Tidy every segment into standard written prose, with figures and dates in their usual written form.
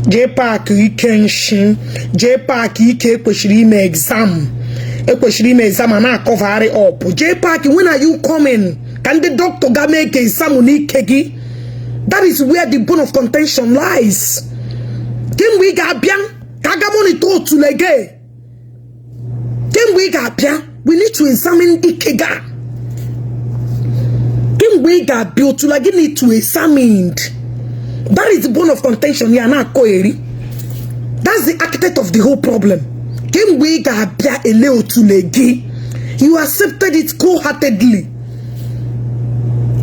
JPAC ike nshi, JPAC ike ekwesịrị ime exam, ekwesịrị ime exam a na-akọvagharị up. JPAC, when are you coming? Ka ndị dọkịta ga mee ka exam n'ike gị. That is where the bone of contention lies. Kemgbe ị ga-abịa ka aga monitor otule gị, kemgbe ị ga-abịa, we need to examine ike ga. Kemgbe ị ga-abịa, otule gị need to examined. That is the bone of contention ya na-akọ eri. That's the architect of the whole problem. Kemgbe ị ga-abịa ele otule gị, you accepted it cold-heartedly.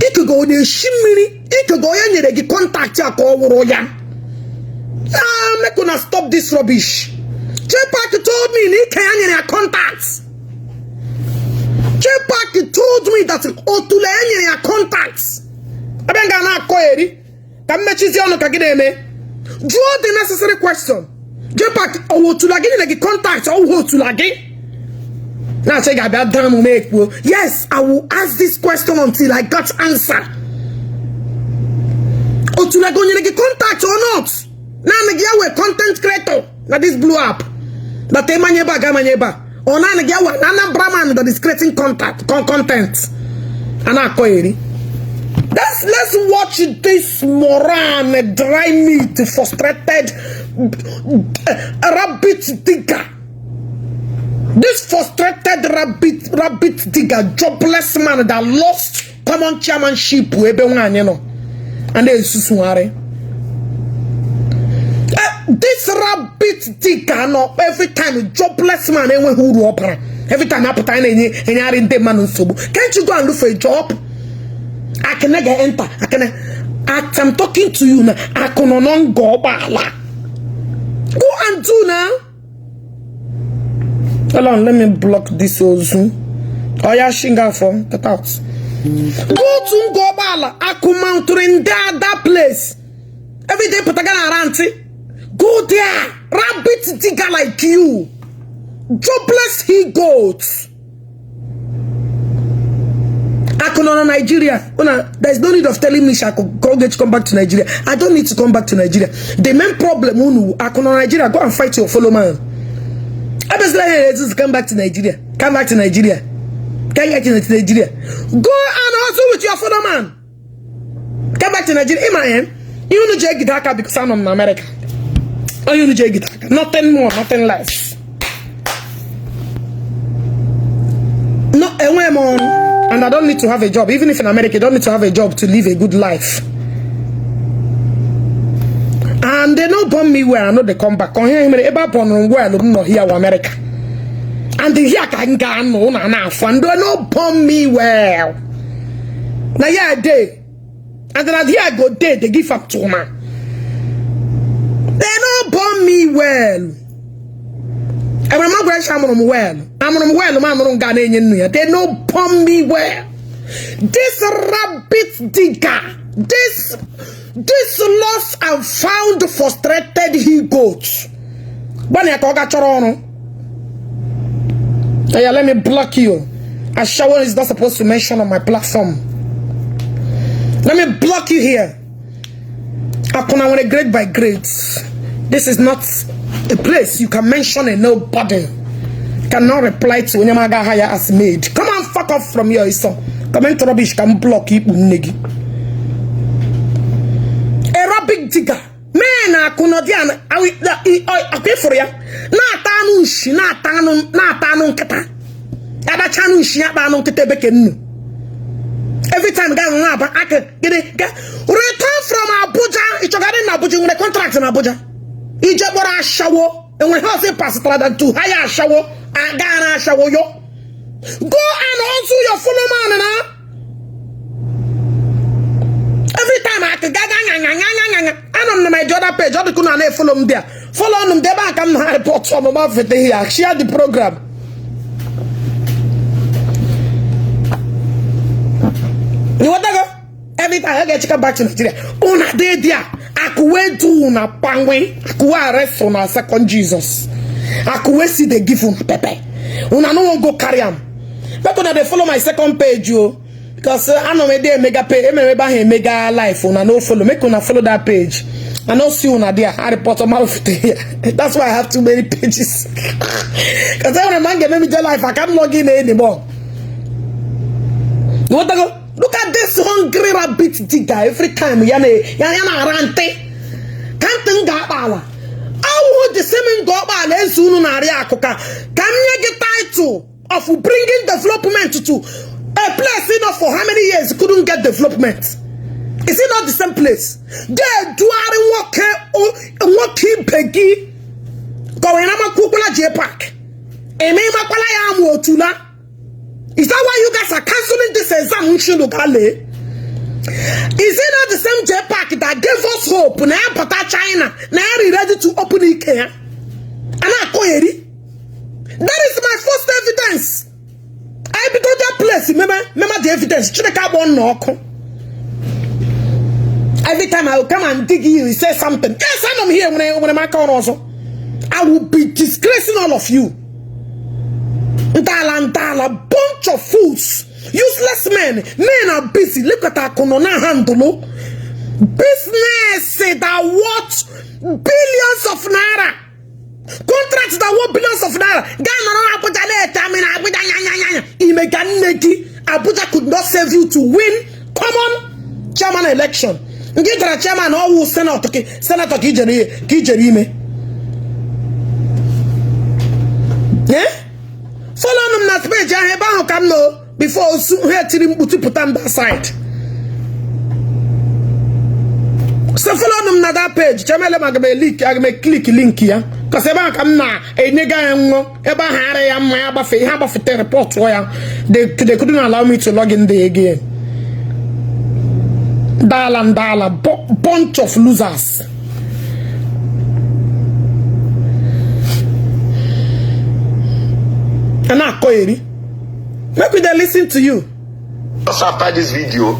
Ikego na-eshi mmiri, ikego onye nyere gị contact a ka ọ wụrụ ya. Ah, make una stop this rubbish. JPAC told me na ike ya nyere ya contact. JPAC told me that otule ya nyere ya contact. Ebe m ga na-akọ eri ka mmechizi ọnụ ka gị na-eme. Jụọ the necessary question. JPAC, ọwụ otula gị nyere gị contact, ọwụ otula gị na-achọ ị ga-abịa daa m ekpuo. Yes, I will ask this question until I got answer. Otula gị o nyere gị contact or not? Naanị gị ya wee content creator na this blue app that ịmanye ebe a ga-amanye ebe a, ọ naanị gị ya wee na Anambra man that is creating contact content a na-akọ eri. Let's watch this moron, dry meat, frustrated rabbit digger. This frustrated rabbit digger, jobless man that lost common chairmanship ebe nwaanyị nọ a na-esusugharị. This rabbit digger nọ every time, jobless man enweghị uru ọ bara. Every time apụta na-enye enyegharị ndị mmadụ nsogbu. Can't you go and look for a job? Akene ga-enter. Akene, as I'm talking to you now, akụnọ nọ nga ọgbaala. Go and do now. Hold on, let me block this ozu. Oya shinga for get out. Go to nga ọgbaala, akụ mountering there, that place. Every day pụtaga na rantị. Go there, rabbit digger like you. Jobless he goats. Akụ nọ na Nigeria. Una, there's no need of telling me Shako go get to come back to Nigeria. I don't need to come back to Nigeria. The main problem unu akụ nọ Nigeria, go and fight your fellow man. Abesila here to come back to Nigeria. Come back to Nigeria. Come back to Nigeria. Go and hustle with your fellow man. Come back to Nigeria. Ima eh? You know jee gide aka because I'm in America. Oh, you know jee gide aka. Nothing more, nothing less. No, enwe m ọrụ. And I don't need to have a job. Even if in America, you don't need to have a job to live a good life. And they no born me well, I know they come back. Come here, ebe a born well, m nọ here America. And here ka m ga-anọ na na-afọ. And they no born me well. Na here dey. And then here I go dey, they give up to man. They no born me well. Enwere m agwara amụrụ m well. Amụrụ m well, ma amụrụ m ga na-enye nnu ya. They no born me well. This rabbit digger, this lost and found frustrated he goat. Gbana ya ka ọ ga chọrọ ọrụ. Yeah, let me block you. Ashawo is not supposed to mention on my platform. Let me block you here. Akuna nwere grade by grade. This is not a place you can mention a nobody. Cannot reply to onye maga hire as maid. Come on, fuck off from here, Iso. Comment rubbish can block ikpu nne gị. Aerobic digger. Men akụnọ dị akwa ịfụrụ ya na-ata anụ nshi, na-ata anụ nkịta, adacha anụ nshi ya kpa anụ nkịta ebe ke nnu. Every time ga na-aba aka gịnị ga return from Abuja. Ịchọgadị na Abuja nwere contract na Abuja ije kpọrọ ashawo enwere ha ọsị pasịtara than to hire ashawo aga na ashawo yo. Go and hustle your fellow man na. Every time I ga ga nya nya nya nya nya. Anọ m na my other page, ọ dịka unu na-efolo m there. Follow m ebe a ka m na report ọmụma fete here. Share the program. You want to go? Every time I get you come back to Nigeria. Una dey there. Akuwe do una pangwe. Akuwe arrest una second Jesus. Akuwe see they give una pepper. Una no wan go carry am. Make una dey follow my second page yo. Because anọ m ede emega page, emere ebe ahụ emega live, una no follow. Make una follow that page. I no see una there. I report on my here. That's why I have too many pages. Because every man get me life, I can't log in anymore. You want to go? Look at this hungry rabbit digger every time. Ya na arante. Can't think ala. Awụ the same nga ọkpala eze unu na-arị akụ ka ka m nye gị title of bringing development to a place enough for how many years couldn't get development. Is it not the same place? Ga-edugharị nwoke nwoke ibe gị ka ọ na makwukwala jee park eme makwala ya amụ otula. Is that why you guys are canceling this exam nshinu gale? Is it not the same J Park that gave us hope? Na ya pụta China, na ya ready to open ike ya. A na-akọgheri. That is my first evidence. I bido that place, mema mema the evidence. Chineke akpọ nna ọkụ. Every time I will come and dig you, you say something. Yes, I'm here when I'm aka ọrụ ọzọ. I will be disgracing all of you. Ntala ntala, bunch of fools. Useless men. Men are busy. Look at akụnọ na handle. Business that worth billions of naira. Contracts that worth billions of naira. Gaa nọrọ Abuja na-ete amị na Abuja nya nya nya nya. Ime ka nne gị Abuja could not save you to win common chairman election. Nke gara chairman ọwụ senator ka senator ka ijere ka ijere ime. Eh? Follow m na page ahụ ebe ahụ ka m nọ before osu ha etiri mkpu tipụta m that side. So follow m na that page. Chemele m aga m link aga m click link ya. Because ebe ahụ ka m na-enyega ya nwụọ ebe ahụ ara ya mma ya gbafe ihe agbafete report ya. They couldn't allow me to log in there again. Dala ndala bunch of losers. A na-akọ eri. Make we dey listen to you. Just after this video,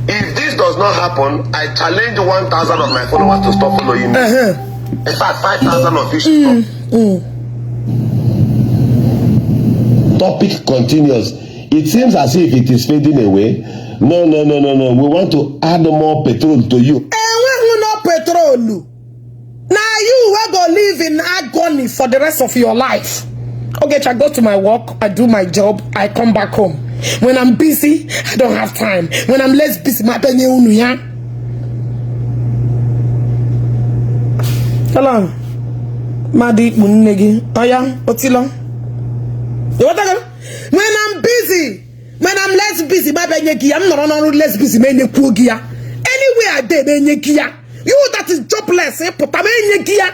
if this does not happen, I challenge 1,000 of my followers to stop following me. In fact, 5,000 of you should stop. Topic continues. It seems as if it is fading away. No, no, no, no, no. We want to add more petrol to you. Enweghị no petrol. Na you wey go live in agony for the rest of your life. Okay, I go to my work, I do my job, I come back home. When I'm busy, I don't have time. When I'm less busy, ma benye unu ya. Salam. Mmadụ ikpu nne gị. Oya, otilo. Ịghọtago? When I'm busy, when I'm less busy, ma benye gị ya. M nọrọ n'ọrụ less busy, ma enyekwuo gị ya. Anywhere I dey, ma enye gị ya. You that is jobless, pụta ma enye gị ya.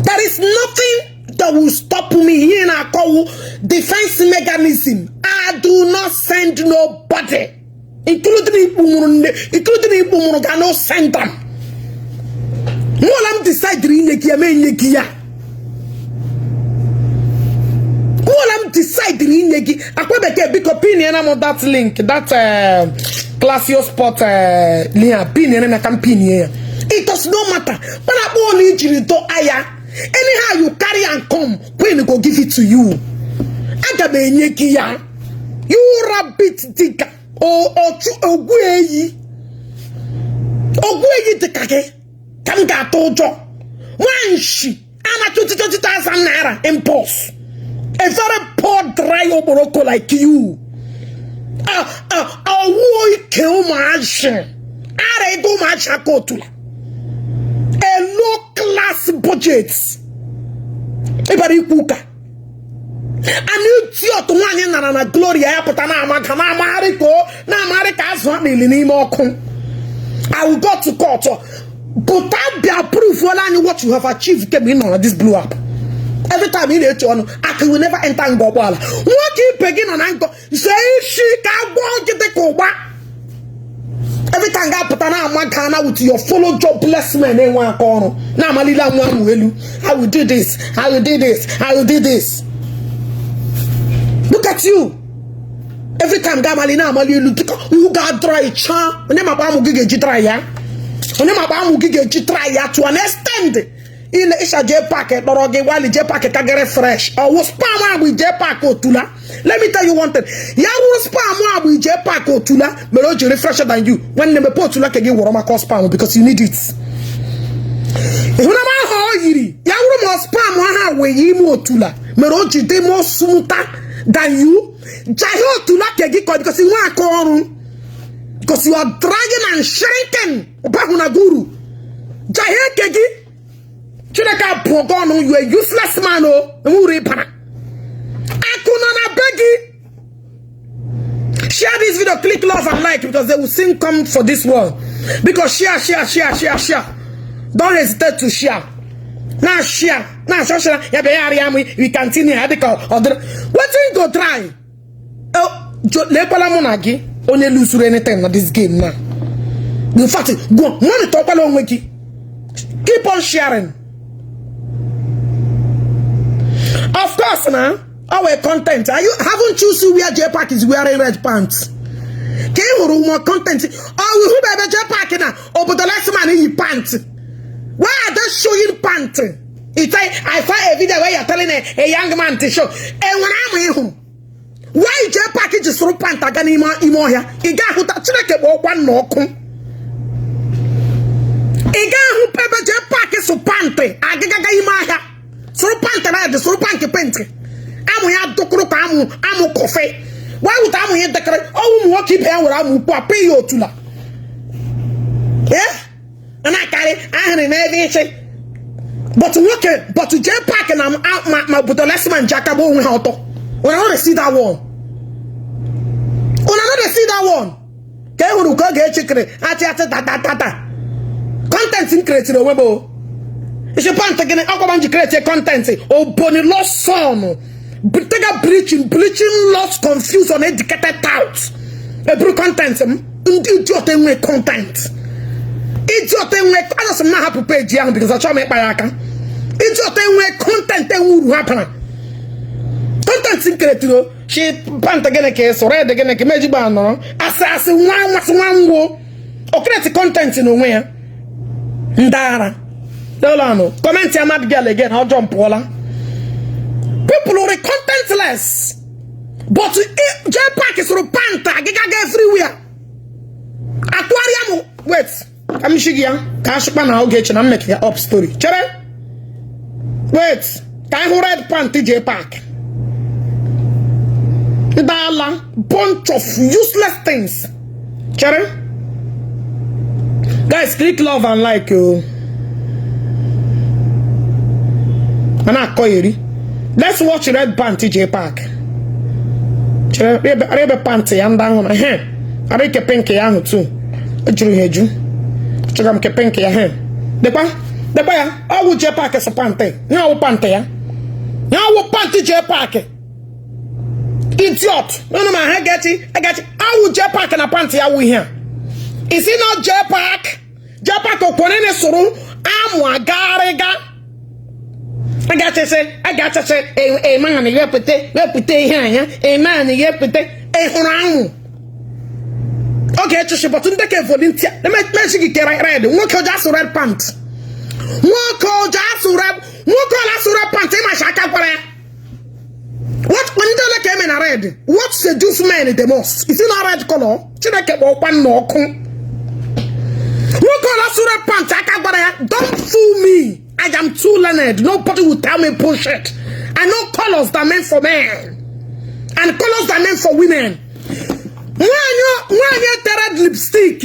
There is nothing that will stop me here in Akowu defense mechanism. I do not send nobody, including Ikpu, I no send them. More I'm decide inye gị ya, ma enye gị ya. More I'm decide inye gị. Akwa bekee biko pin ya na m that link, that Classio Sport link, pin ya na ka m pin ya. It does not matter. Mana akpọ ọnụ ijiri dọ aya. Anyhow you carry and come, Queen go give it to you. Aga m enye gị ya. You rabbit digger. O ochu ogwu eyi. Ogwu eyi dịka gị. Ka m ga-atụ ụjọ. Nwanshi ana 20,000 naira impulse. A very poor dry okporoko like you. Ọwụ ike ụmụazị. Ara ego ụmụazị aka otula. A low class budget. Ịbara ikwu ụka. An idiot nwaanyị nara na Gloria ya pụta na-ama ka na-amagharị ka o na-amagharị ka azụ akpịlị n'ime ọkụ. I will go to court. Pụta bịa proof wala anyị what you have achieved kemgbe ị nọ na this blue app. Every time ị na-eche ọnụ, akụ will never enter nga ụgbọala. Nwoke ibe gị nọ na nkọ, zee isi ka agwọ gị dị ka ụgba. Every time ga-apụta na-ama Ghana with your fellow jobless men na-enwe aka ọrụ na-amalile anwụ anwụ elu. I will do this, I will do this, I will do this. Look at you. Every time ga-amali na-amali elu dịka ihu ga-dry chaa. Onye makpa amụ gị ga-eji dry ya? Onye makpa amụ gị ga-eji dry ya to an extent? Ile ịsha JPAC kpọrọ gị wali JPAC kagere fresh. Ọwụ sperm agbụ JPAC otula. Let me tell you one thing. Ya wụrụ sperm agbụ JPAC otula mere o jiri fresher than you. Nwanne, mepe otula ka gị wọrọ maka sperm because you need it. Ịhụna m ahụ ọ yiri ya wụrụ ma sperm ahụ wee ime otula mere o ji dị more smoother than you. Jahe otula ka gị kọ because nwe aka ọrụ. Because you are dragging and shrinking. Ọbahụ na guru. Jahe ke gị. Chineke abụọ gị ọnụ. You a useless man o. Enwere ịbara. Akụ nọ na be gị. Share this video, click love and like because they will soon come for this one. Because share, share, share, share, share. Don't hesitate to share. Now share. Now share, share. Ya be ya ya we continue. Ya dịka ọ dịrị. Wetin go try? Oh, lekwala mụ na gị onye losuru anything na this game now. In fact, go monitor kwala onwe gị. Keep on sharing. Of course now, our content. Are you haven't you seen where JPAC is wearing red pants? Ka ị hụrụ more content? Oh, we hụ ebe JPAC na obodo last man yi pants. Why are they showing pants? It's like I saw a video where you're telling a young man to show. Enwere ama ịhụ. Why JPAC ji sụrụ pant aga n'ime ime ọhịa? Ị ga-ahụta Chineke kpọọ ọkwa nna ọkụ. Ị ga-ahụ ebe JPAC sụ pant agịgaga ime ahịa. Sụrụ pant red, sụrụ pant pink. Amụ ya dụkụrụ ka amụ amụ kọfị. Why would amụ ya dekịrị? Ọwụ ụmụ nwoke ibe ya nwere amụ ukwu apị ya otula. Eh? A na-akarị ahịrị n'ebe ịchị. But nwoke, but JPAC na ma obodo Lesman ji aka gba onwe ha ọtọ. Una no dey see that one. Una no dey see that one. Ka e hụrụ ka ọ ga-echekere atị atị ta ta ta ta. Content m creatiri onwe m o. Isi pant gịnị ọkwa m ji create content oboni lost son. Tega bleaching, bleaching lost, confused, uneducated tout. Eburu content m. Ndị idiot enwe content. Idiot enwe ajọsị m na-ahapụ peji ahụ because achọghị m ịkpa ya aka. Idiot enwe content enwe uru ha bara. Content m creatiri o. Shi pant gịnị ka ịsụ red gịnị ka meji gba nọrọ. Asị asị nwa nwasị nwa ngwo. O create content n'onwe ya. Ndị ara. Dolanụ. Comment ya mad girl again. Ọ jumpụọla. People are contentless. But JPAC sụrụ pant agịgaga everywhere. Atụgharịa m wait. Ka m shi gị ya ka ashịkpa na Ogechi na mmeke ya up story. Chere. Wait. Ka anyị hụ red pant JPAC. Ndị ala bunch of useless things. Chere. Guys, click love and like o. A na-akọ eri. Let's watch red pant JPAC. Chere ebe pant ya ndị ahụ na he. Ara ike pink ya ahụ too. O juru ha eju. Chọga m ke pink ya he. Dekwa. Dekwa ya. Ọwụ JPAC sụ pant. Ya ọwụ pant ya. Ya ọwụ pant JPAC. Idiot. No no ma ha gachi. Agachi. Ọwụ JPAC na pant ya wụ ihe a. Is it not JPAC? JPAC okwere na soro amụ agagharịga. Agachịsị agachịsị eme na wepụta wepụta ihe anya eme na wepụta ịhụrụ anwụ. Oge echichi but ndị ka volunteer mechi gị kere red nwoke oji asụ red pant. Nwoke oji asụ red nwoke ọla asụ red pant ịmachi aka gwara ya. What ndị ole ka eme na red? What seduce men the most? Is it not red color? Chineke kpọkwa nna ọkụ. Nwoke ọla asụ red pant aka gwara ya. Don't fool me. I am too learned. Nobody will tell me bullshit. I know colors that meant for men and colors that meant for women. Nwanyị tere lipstick,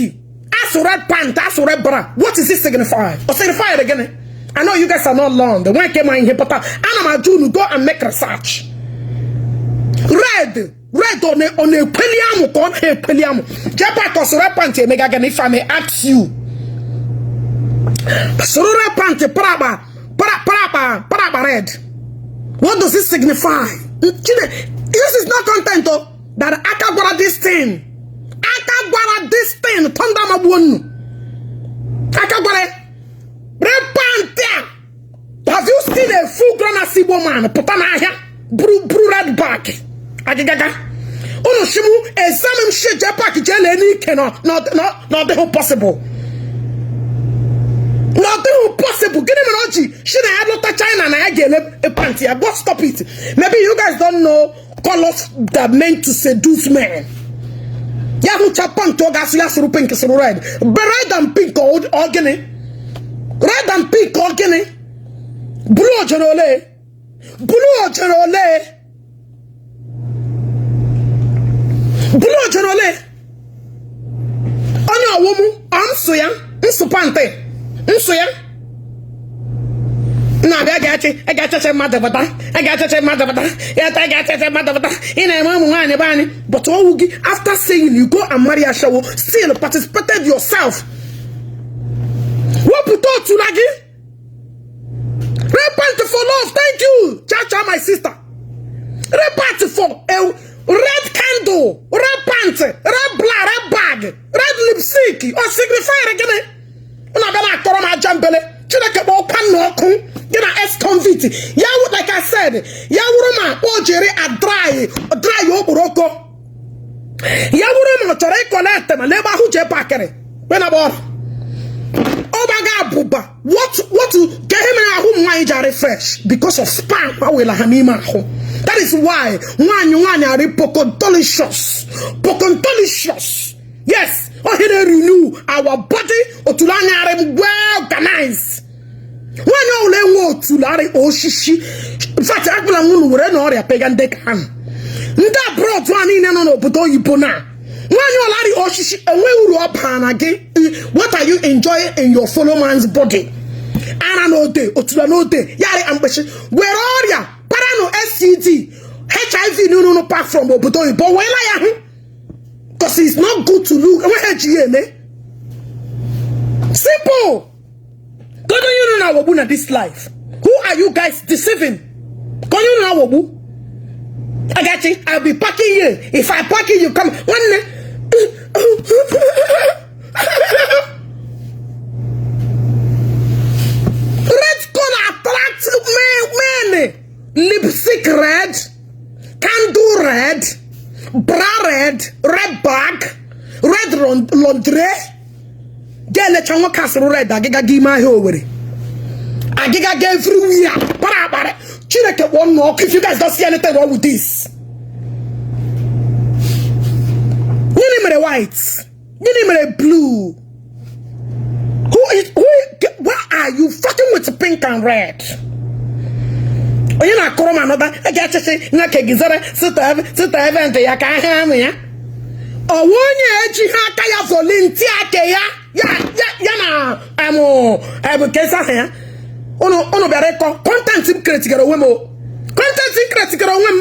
asụ red pant, asụ red bra. What is it signify? Or signify it again? I know you guys are not learned. When came in here, but ana m ajụ unu go and make research. Red, red on a ekweli amụ ka ọ na-ekweli amụ. JPAC ọsụ red pant emega gịnị if I may ask you. Soro red pant paraba para para para red. What does it signify? This is not content oh. That aka gwara this thing. Aka gwara this thing. Thunder magbuo nnu. Aka gwara red pant a. Have you seen a full grown Igbo man pụta n'ahịa buru buru red bag? Agịgaga. Unu shimu exam m shi JPAC jee lee n'ike na na ọ dịghị possible. Na ọ dịghị possible. Gịnị mere o ji shi China na ya ga-ele pant ya. Go stop it. Maybe you guys don't know colors that meant to seduce men. Ya hụcha pant ọ ga-asụ ya sụrụ pink, sụrụ red. But red and pink, ọ gịnị? Red and pink, ọ gịnị? Blue o jere ole? Blue o jere ole? Blue o jere ole? Onye ọwụmụ ọ nsụ ya nsụ pant nsụ ya na-abịa ga-achị ga-achacha mmadụ bata ga-achacha mmadụ bata ya ta ga-achacha mmadụ bata. Ị na-eme ụmụ nwaanyị be anyị, but ọwụ gị after saying you go and marry ashawo, still participated yourself. Wepụta otula gị. Repent for love. Thank you, Chacha, my sister. Repent for a red candle, red pant, red bra, red bag, red lipstick. Ọ signify gịnị? Unu abịa na-akọrọ m aja mbele. Chineke kpọọ ọkwa nna ọkụ gị na ex-convict ya. Like I said, ya wụrụ ma o jere a dry dry okporoko, ya wụrụ ma ọ chọrọ ịkọlete ma n'ebe ahụ jee pakịrị kwe na bọọlụ ọ gbaga abụba. What ka ihe mere ahụ ụmụ nwaanyị ji arị fresh? Because of sperm awela ha n'ime ahụ. That is why nwaanyị nwaanyị arị pocontolicious, pocontolicious. Yes, ohe na-renew our body. Otulu anya arị well organized. Nwaanyị ọbụla enwe otulu arị osisi. In fact, akpụla m unu were na ọrịa pega ndị ka ahụ ndị abroad a niile nọ n'obodo oyibo na nwaanyị ọlarị osisi enweghị uru ọ baa na gị. What are you enjoying in your fellow man's body? Ara na ode otula na ode yarị mkpechi were ọrịa parano STD, HIV n'unu pack from obodo oyibo weela ya hụ, because it's not good to look. Enweghị eji ya eme. Simple. Kedu onye unu na-aghọgbu na this life? Who are you guys deceiving? Ka onye unu na-aghọgbu? Agachi, I'll be packing you. If I pack you, you come. Nwanne. Red color attract men. Lipstick red, candle red, bra red, red bag, red laundry. Ga-elecha nwoke asịrị red agịga gị ime ahịa Owerri. Agịga ga everywhere. Para akpara. Chineke kpọọ nnọọ ọkụ if you guys don't see anything wrong with this. Gịnị mere white? Gịnị mere blue? Who is who? Why are you fucking with pink and red? Onye na-akọrọ m anọda ga-achịchị nwoke gị zere sita event ya ka ahịa amụ ya. Ọwụ onye ejighị aka ya volunteer ke ya ya ya ya na emụ emụ kesa aha ya. Unu bịara ịkọ content m creategara onwe m o. Content m creategara onwe m.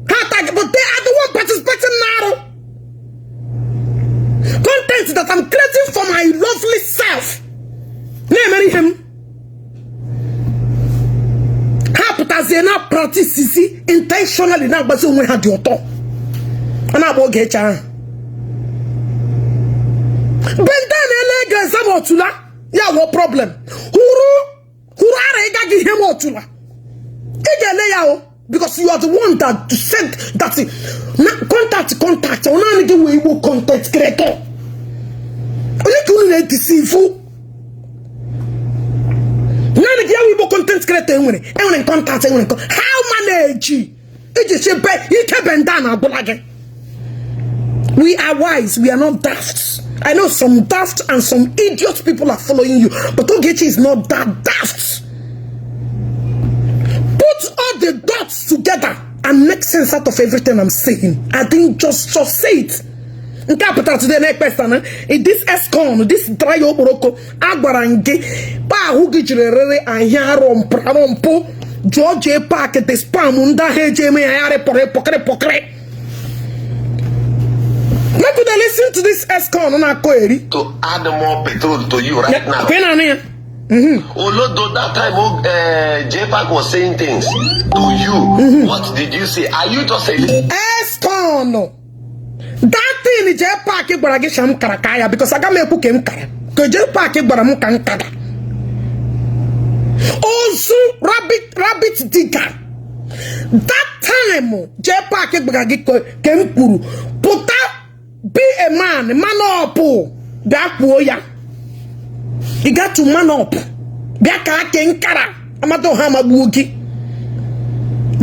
Ha tag, but they are the one participating n'arụ. Content that I'm creating for my lovely self. Na-emere ihe m. Ha pụtazie na practice intentionally na-agbazi onwe ha dị ụtọ. Ọ na-agba oge eche ahụ. Benda na-ele ego exam otula ya wụ problem. Hụrụ hụrụ ara ịgaghị ihe m otula. Ị ga-ele ya o, because you are the one that said that na contact contact ọ naanị gị wee Igbo content creator. Onye ka unu na-edeceive? Naanị gị ya wụ Igbo content creator enwere enwere contact enwere how manage iji chebe ike benda na agwụla gị. We are wise, we are not daft. I know some daft and some idiot people are following you, but Ogechi is not that daft. Put all the dots together and make sense out of everything I'm saying. I didn't just say it. Nke a pụtara today na-ekpesa na this escon, this dry okporoko agwara m gị kpa ahụ gị jiri rere ahịa arọmpụ arọmpụ jụọ jee pack the spam ndị ahụ eji eme ya ya rịpọrọ pọkịrị pọkịrị. Make una listen to this escon na-akọ eri. To add more petrol to you right now. Kwe na anụ ya. Olodo, that time JPAC was saying things to you. What did you say? Are you just a Escon, that thing JPAC gwara gị sha m kara ka ya, because aga m ekwu ka m kara ka JPAC gwara m ka m kara ozu rabbit rabbit digger. That time JPAC gwara gị ka m kwuru pụta, be a man, man up, bịa kwuo ya. You got to man up, bịa ka ake nkara. Amadioha amagbuo gị.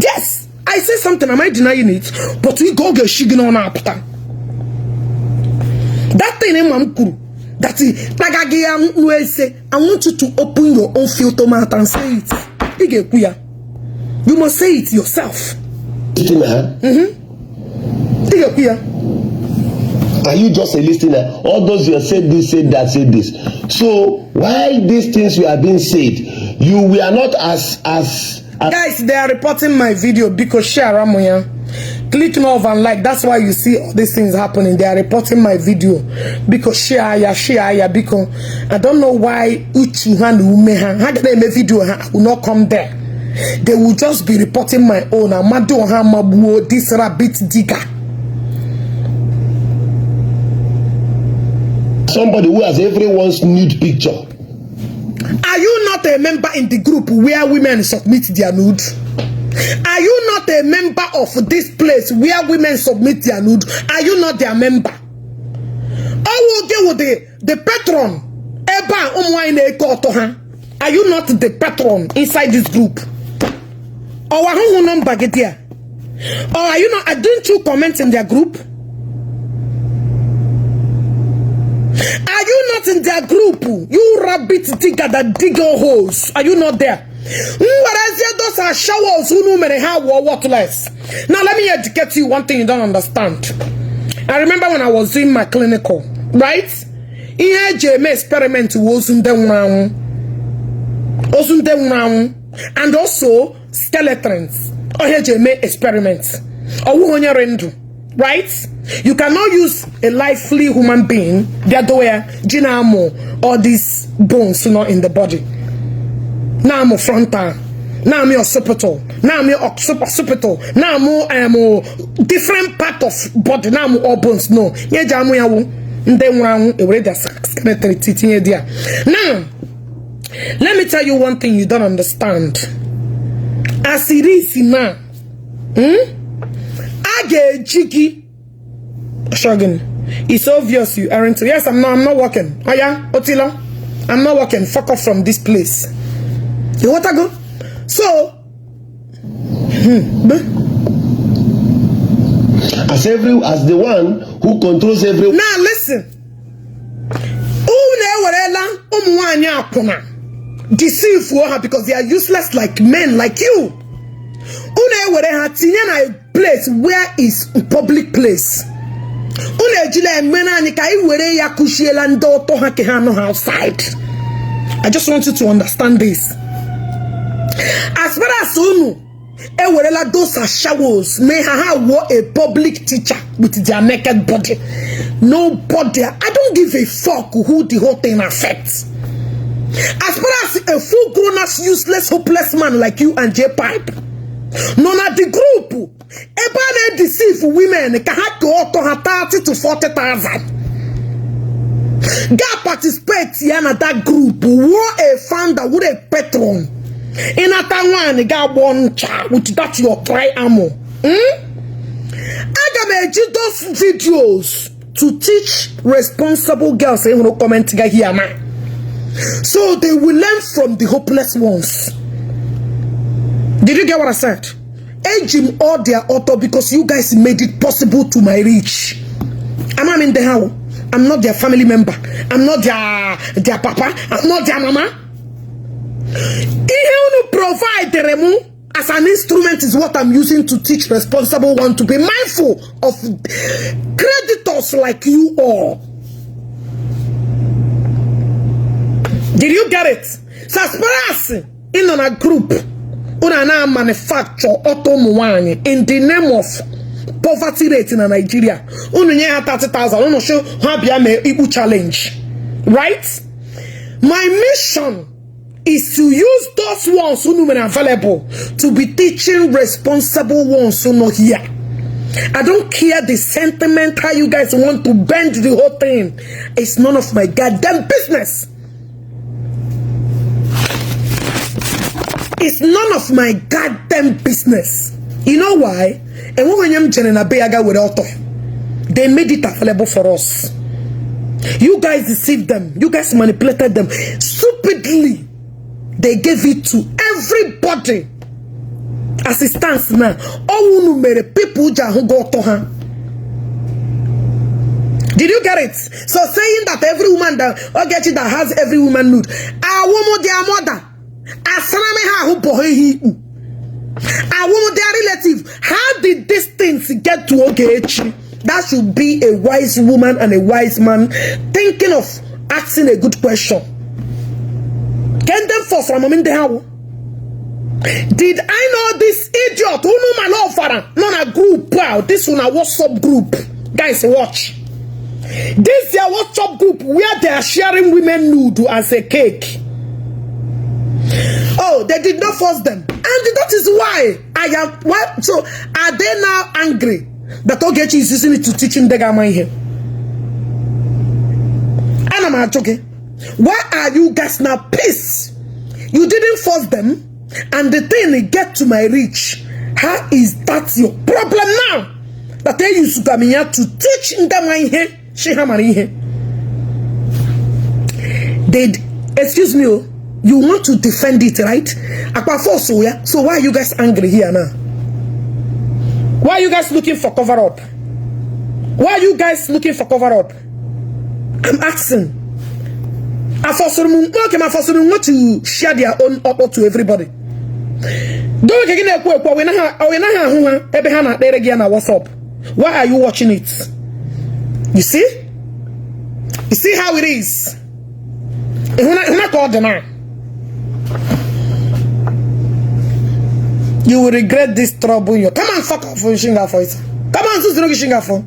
Yes, I say something, am I denying it? But ị ga ọ ga-eshi gị n'ọnụ apụta. That thing ịma m kwuru that tagaghị ya nnu ese. I want you to open your own filter mouth and say it. Ị ga-ekwu ya. You must say it yourself. Listener? Ị ga-ekwu ya. Are you just a listener? All those you say this, say that, say this. So while these things were being said, you were not as Guys, they are reporting my video because share am ya. Click love and like. That's why you see all these things happening. They are reporting my video because share ya, share ya, because I don't know why uchu ha na ume ha ha ga na-eme video, ha will not come there. They will just be reporting my own. Amadioha magbuo this rabbit digger. Somebody who has everyone's nude picture. Are you not a member in the group where women submit their nude? Are you not a member of this place where women submit their nude? Are you not their member? Ọwụ gị wụ the patron ebe a ụmụ nwanyị na-eke ọtọ ha. Are you not the patron inside this group? Ọwa ahụhụ nọmba gị there? Or are you not? Didn't you comment in their group? Are you not in their group? You rabbit digger that dig your holes. Are you not there? Whereas those are showers who mere ha were worthless. Now let me educate you one thing you don't understand. I remember when I was doing my clinical, right? Ihe eji eme experiment wụ ozu ndị nwụrụ anwụ. Ozu ndị nwụrụ anwụ and also skeletons. Ihe eji eme experiment. Ọwụghị onye rị ndụ, right? You cannot use a lively human being bịa dowe ya ji na-amụ all these bones not in the body. Na-amụ frontal, na-amụ occipital, na-amụ occipital, na-amụ different part of body, na-amụ all bones. No, ihe eji amụ ya wụ ndị nwụrụ anwụ, ewere their skeleton tinye dị ya. Now, let me tell you one thing you don't understand. As it is now, a ga-eji gị Shogin. It's obvious you aren't. Yes, I'm not. I'm not working. Oh yeah, Otila, I'm not working. Fuck off from this place. You want to go? So, As the one who controls every Now listen. Unu ewerela ụmụ nwanyị akwụna deceive ha because they are useless like men like you. Unu ewere ha tinye na a place where is public place. Unu ejila eme naanị ka anyị were ya kụchiela ndị ọtọ ha ka ha nọ ha outside. I just want you to understand this. As far as unu ewerela those showers may ha ha wore a public teacher with their naked body. Nobody, I don't give a fuck who the whole thing affects. As far as a full grown ass useless hopeless man like you and J Pipe nọ na the group ebe a na-edeceive women ka ha kee ọtọ ha 30 to 40,000, ga participate ya na that group, wuo a founder, wuo a patron, ịnata nwaanyị ga-agbọ ncha with that your try ammo. Aga m eji those videos to teach responsible girls ịhụrụ comment ga here na, so they will learn from the hopeless ones. Did you get what I said? Eji m all their author because you guys made it possible to my reach. I'm in the house. I'm not their family member. I'm not their papa. I'm not their mama. Ihe unu provide m as an instrument is what I'm using to teach responsible one to be mindful of creditors like you all. Did you get it? So as far as in on a group, una na manufacture ọtọ ụmụ nwanyị in the name of poverty rate na Nigeria. Unu nye ha 30,000, unu show ha bịa mee ikpu challenge. Right? My mission is to use those ones who are available to be teaching responsible ones who not here. I don't care the sentiment, how you guys want to bend the whole thing. It's none of my goddamn business. It's none of my goddamn business. You know why? And when I'm they made it available for us. You guys deceived them. You guys manipulated them. Stupidly, they gave it to Everybody as it stands now, ọ wụ unu mere people ji ahụ gị ọtọ ha. Did you get it? So saying that every woman that Ogechi that has every woman nude, awụ m their mother, asara m ha ahụ bọọ ihe ikpu. Awụ m their relative. How did these things get to Ogechi? That should be a wise woman and a wise man thinking of asking a good question. Can them force from ndị ha wụ? Did I know this idiot? Unu mana ọfara nọ na group a, this una WhatsApp group. Guys, watch. This their WhatsApp group where they are sharing women nude as a cake. Oh, they did not force them. And that is why I am. Why, so are they now angry that Ogechi is using it to teach ndị ga-ama ihe? Ana m ajụ gị, why are you guys now pissed? You didn't force them, and the thing get to my reach. How is that your problem now? That they use ya to teach ndị ma ihe, shi ha mara ihe. They, excuse me, oh, you want to defend it, right? Akpa force ya. So why are you guys angry here now? Why are you guys looking for cover up? Why are you guys looking for cover up? I'm asking. Afọsụrụ m nwoke ma afọsụrụ m to share their own ọkpọ to everybody. Doge gị na-ekwu ekwu ọ naghị ahụ ha ebe ha na-akpere gị ya na WhatsApp. Why are you watching it? You see? You see how it is? Ịhụna ka ọ dị na? You will regret this trouble. You come and fuck off shinga for it. Come on, zuzuru gị shinga for.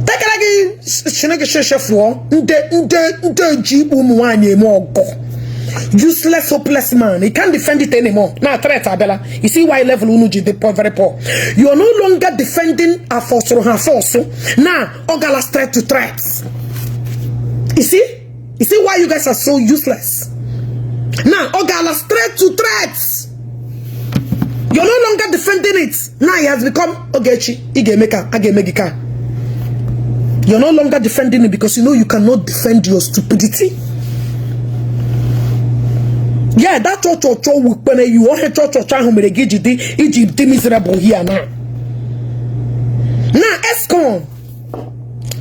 Tekere gị Chineke sheshe fụọ ndị ndị ndị ji ikpu ụmụ nwaanyị eme ọgọ. Useless, hopeless man. He can't defend it anymore. Now threat abịala. You see why level unu ji dị poor, very poor. You are no longer defending afọsụrụ ha afọsụ. Now ọ gala straight to threats. You see? You see why you guys are so useless? Now ọ gala straight to threats. You're no longer defending it. Now it has become Ogechi. Ị ga-eme ka a ga-eme gị ka. You're no longer defending it because you know you cannot defend your stupidity. Yeah, that chọchọchọ wukpere you ọhịa chọchọchọ ahụ mere gị iji dị iji dị miserable here now. Now Escon,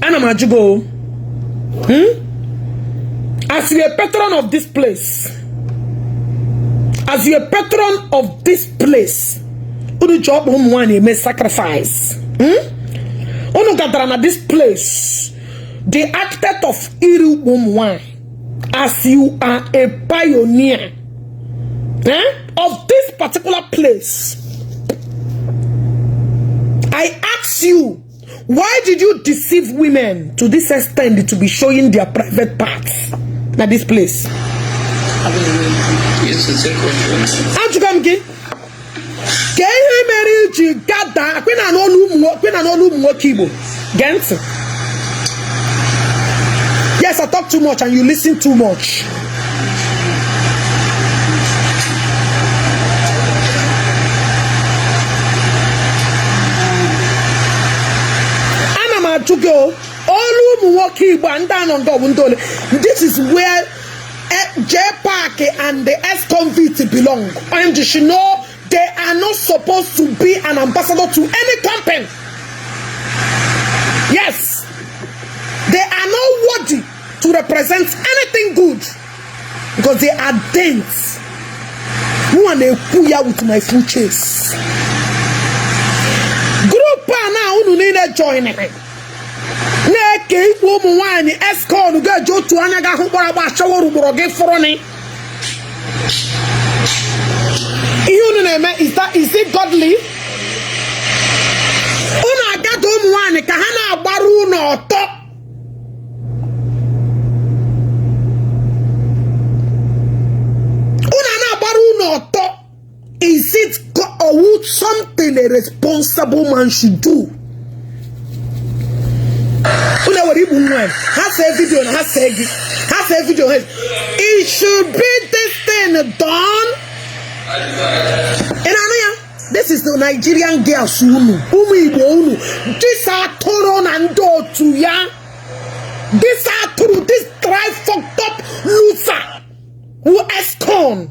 ana m ajụ gị o. As you a patron of this place, as you a patron of this place, unu ji ọkpụ ụmụ nwaanyị eme sacrifice. Unu gadara na this place, the architect of iri ukpu ụmụ nwaanyị, as you are a pioneer of this particular place, I ask you, why did you deceive women to this extent to be showing their private parts na this place? Ajụga m gị ka ihe mere iji gada kwena n'olu ụmụ nwoke Igbo gee ntị. Yes, I talk too much and you listen too much. Ana m ajụ gị o, olu ụmụ nwoke Igbo a ndị anọ nga ọ bụ ndị ole? This is where J Park and the ex-convict belong. And you should know they are not supposed to be an ambassador to any company. Yes, they are not worthy to represent anything good because they are dense. Mụ na-ekwu ya with my full chest. Group a na unu niile join na-eke ikwu ụmụ nwaanyị escon ga-eji otu anya ga ahụ kpọrọ agba achọworo ugboro gị fụrụ ihe unu na-eme. Is it godly? Unu agada ụmụ nwaanyị ka ha na-agbaru unu ọtọ. Unu a na-agbara unu ọtọ. Is it or something a responsible man should do? Unu ewere igbu nwaanyị ha see video na ha see gị ha see video ha. It should be this thing done. Ị na-anụ ya? This is the Nigerian girls unu ụmụ Igbo unu this atụrụ na ndị otu ya, this atụrụ, this dry fucked up loser who escon.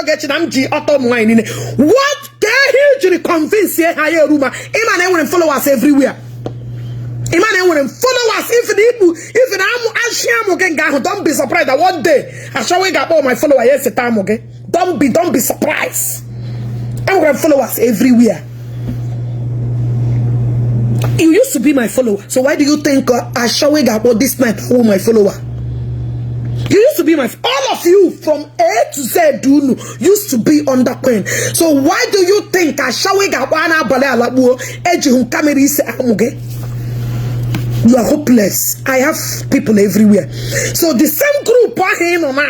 Ogechi na m ji ọtọ ụmụ nwaanyị niile. What ka ihe jiri convince ha ya eru ma ịma na enwere m followers everywhere? Ịma na enwere m followers. If na ikpu, if na amụ ashị amụ gị nga ahụ, don't be surprised that one day achọwa ị ga-akpọ my follower ya eseta amụ gị. Don't be surprised. Enwere m followers everywhere. You used to be my follower, so why do you think ashawe ga-akpọ this night who my follower? You used to be my, all of you from A to Z, unu used to be under Queen. So why do you think ashawe ga-akpọ a na-abalị alakpuo ejighị m camera ise amụ gị? You are hopeless. I have people everywhere. So the same group ahụ ị nọ na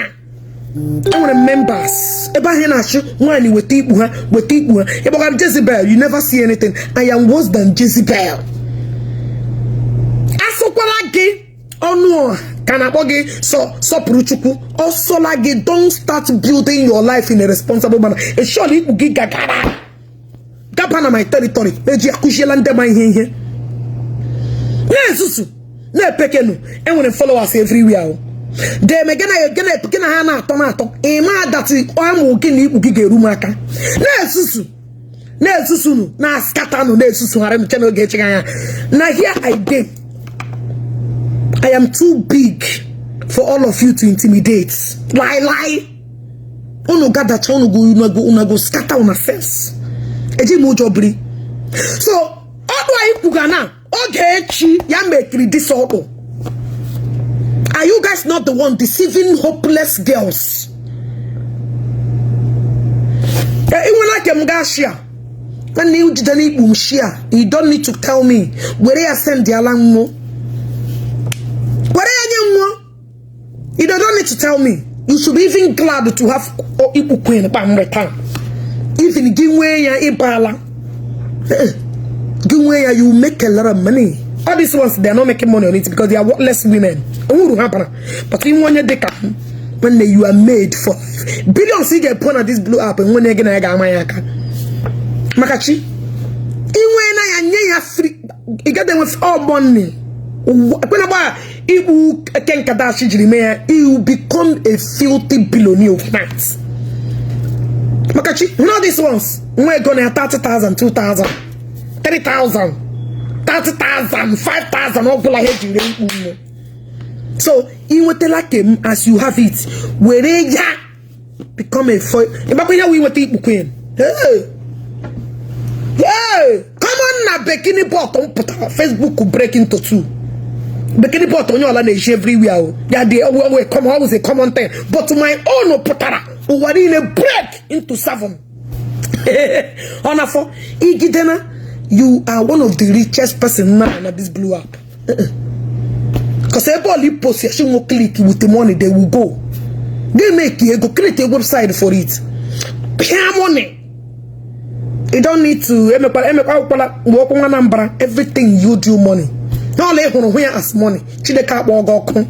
enwere m members ebe ahụ ị na-achụ nwaanyị weta ikpu ha, weta ikpu ha. Ịgbagara Jezebel, you never see anything. I am worse than Jezebel. Asụkwala gị ọnụ ọha ka na-akpọ gị sọ sọpụrụ Chukwu ọsọla gị. Don't start building your life in a responsible manner. Eshọla ikpu gị gagara gaba na my territory eji akụziela ndị ma ihe ihe na-ezuzu na-epekenu. Enwere followers everywhere o deme gị na gị na ha na-atọ na-atọ ịma datị amụ gị na ikpu gị ga-eru m aka na-ezuzu na-ezuzunu na-askatanụ na-esusugharị m che n'oge echighị anya na here I dey. I am too big for all of you to intimidate. Lie lie, unu gadacha unu go unu go scatter una sense. Eji m ụjọ biri. So ọdụ anyị kwuga na Ogechi ya mekiri this ọdụ. Are you guys not the one deceiving hopeless girls? Inwere aka m gaa share nwanne ijide n'ikpu m share. You don't need to tell me. Were ya send ala nwụọ, were ya nye nwụọ. You don't need to tell me. You should be even glad to have ikpu queen kpam return. Even gị nwee ya ịbala gị nwee ya, you make a lot of money. All these ones, they are not making money on it because they are worthless women. Uru ha bara, but inwe onye dị ka m nwanne, you are made for billions. Ị ga-epu na this blue app nwanne gị na ya ga-ama ya aka maka chi inwe na ya nye ya free. Ị gaghị enwe all money ekwena gba ikpu kenkadashi jiri mee ya. You become a filthy billionaire overnight maka chi. You know these ones nwa ego na ya 30,000, 2,000, 3,000, 30,000, 5,000 ọ bụla ha ejiri ikpu nne. So ị nwetala kem as you have it, were ya become a foil. Ịgbakwa ihe wụ inweta ikpu queen. Hey! Hey! Come on na bikini bottom pụtara Facebook break into two. Bikini bottom onye ọla na-eji everywhere o ya dị always come, always a common thing, but my own pụtara ụwa niile break into seven. Ọ na-afọ igide na you are one of the richest person now na this blue app because ebe ọla post ya shi nwo click with the money, they will go. They make ego, create a website for it, pay money. You don't need to emekwala emekwa akwụkwala mgbe ọkwụ nwa Anambra. Everything you do, money n'ọla ị hụrụ hụ ya as money. Chineke akpọ gị ọkụ.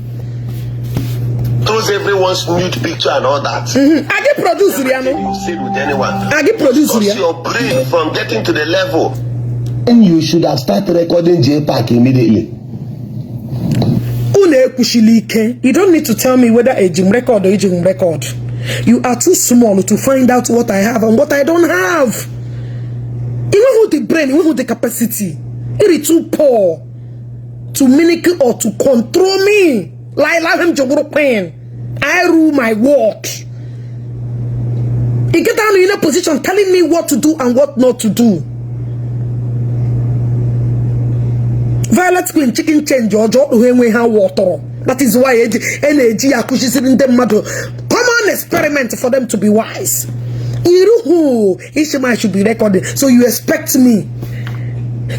Throws everyone's nude picture and all that. Agị produce ya nụ. You said with anyone. Agị produce Because ya. Your brain from getting to the level Then you should have started recording J Park immediately. Unu ekwuchila ike. You don't need to tell me whether eji m record or eji m record. You are too small to find out what I have and what I don't have. Enweghị the brain, enweghị the capacity. It is too poor to mimic or to control me. Like m ji queen, I rule my world. You get down in a position telling me what to do and what not to do. Violet Queen chicken change ọjọọ ọkpụ ha enwe ha wọtọrọ. That is why eji e na-eji ya akụzisiri ndị mmadụ common experiment for them to be wise. Iruhu Ishima should be recording. So you expect me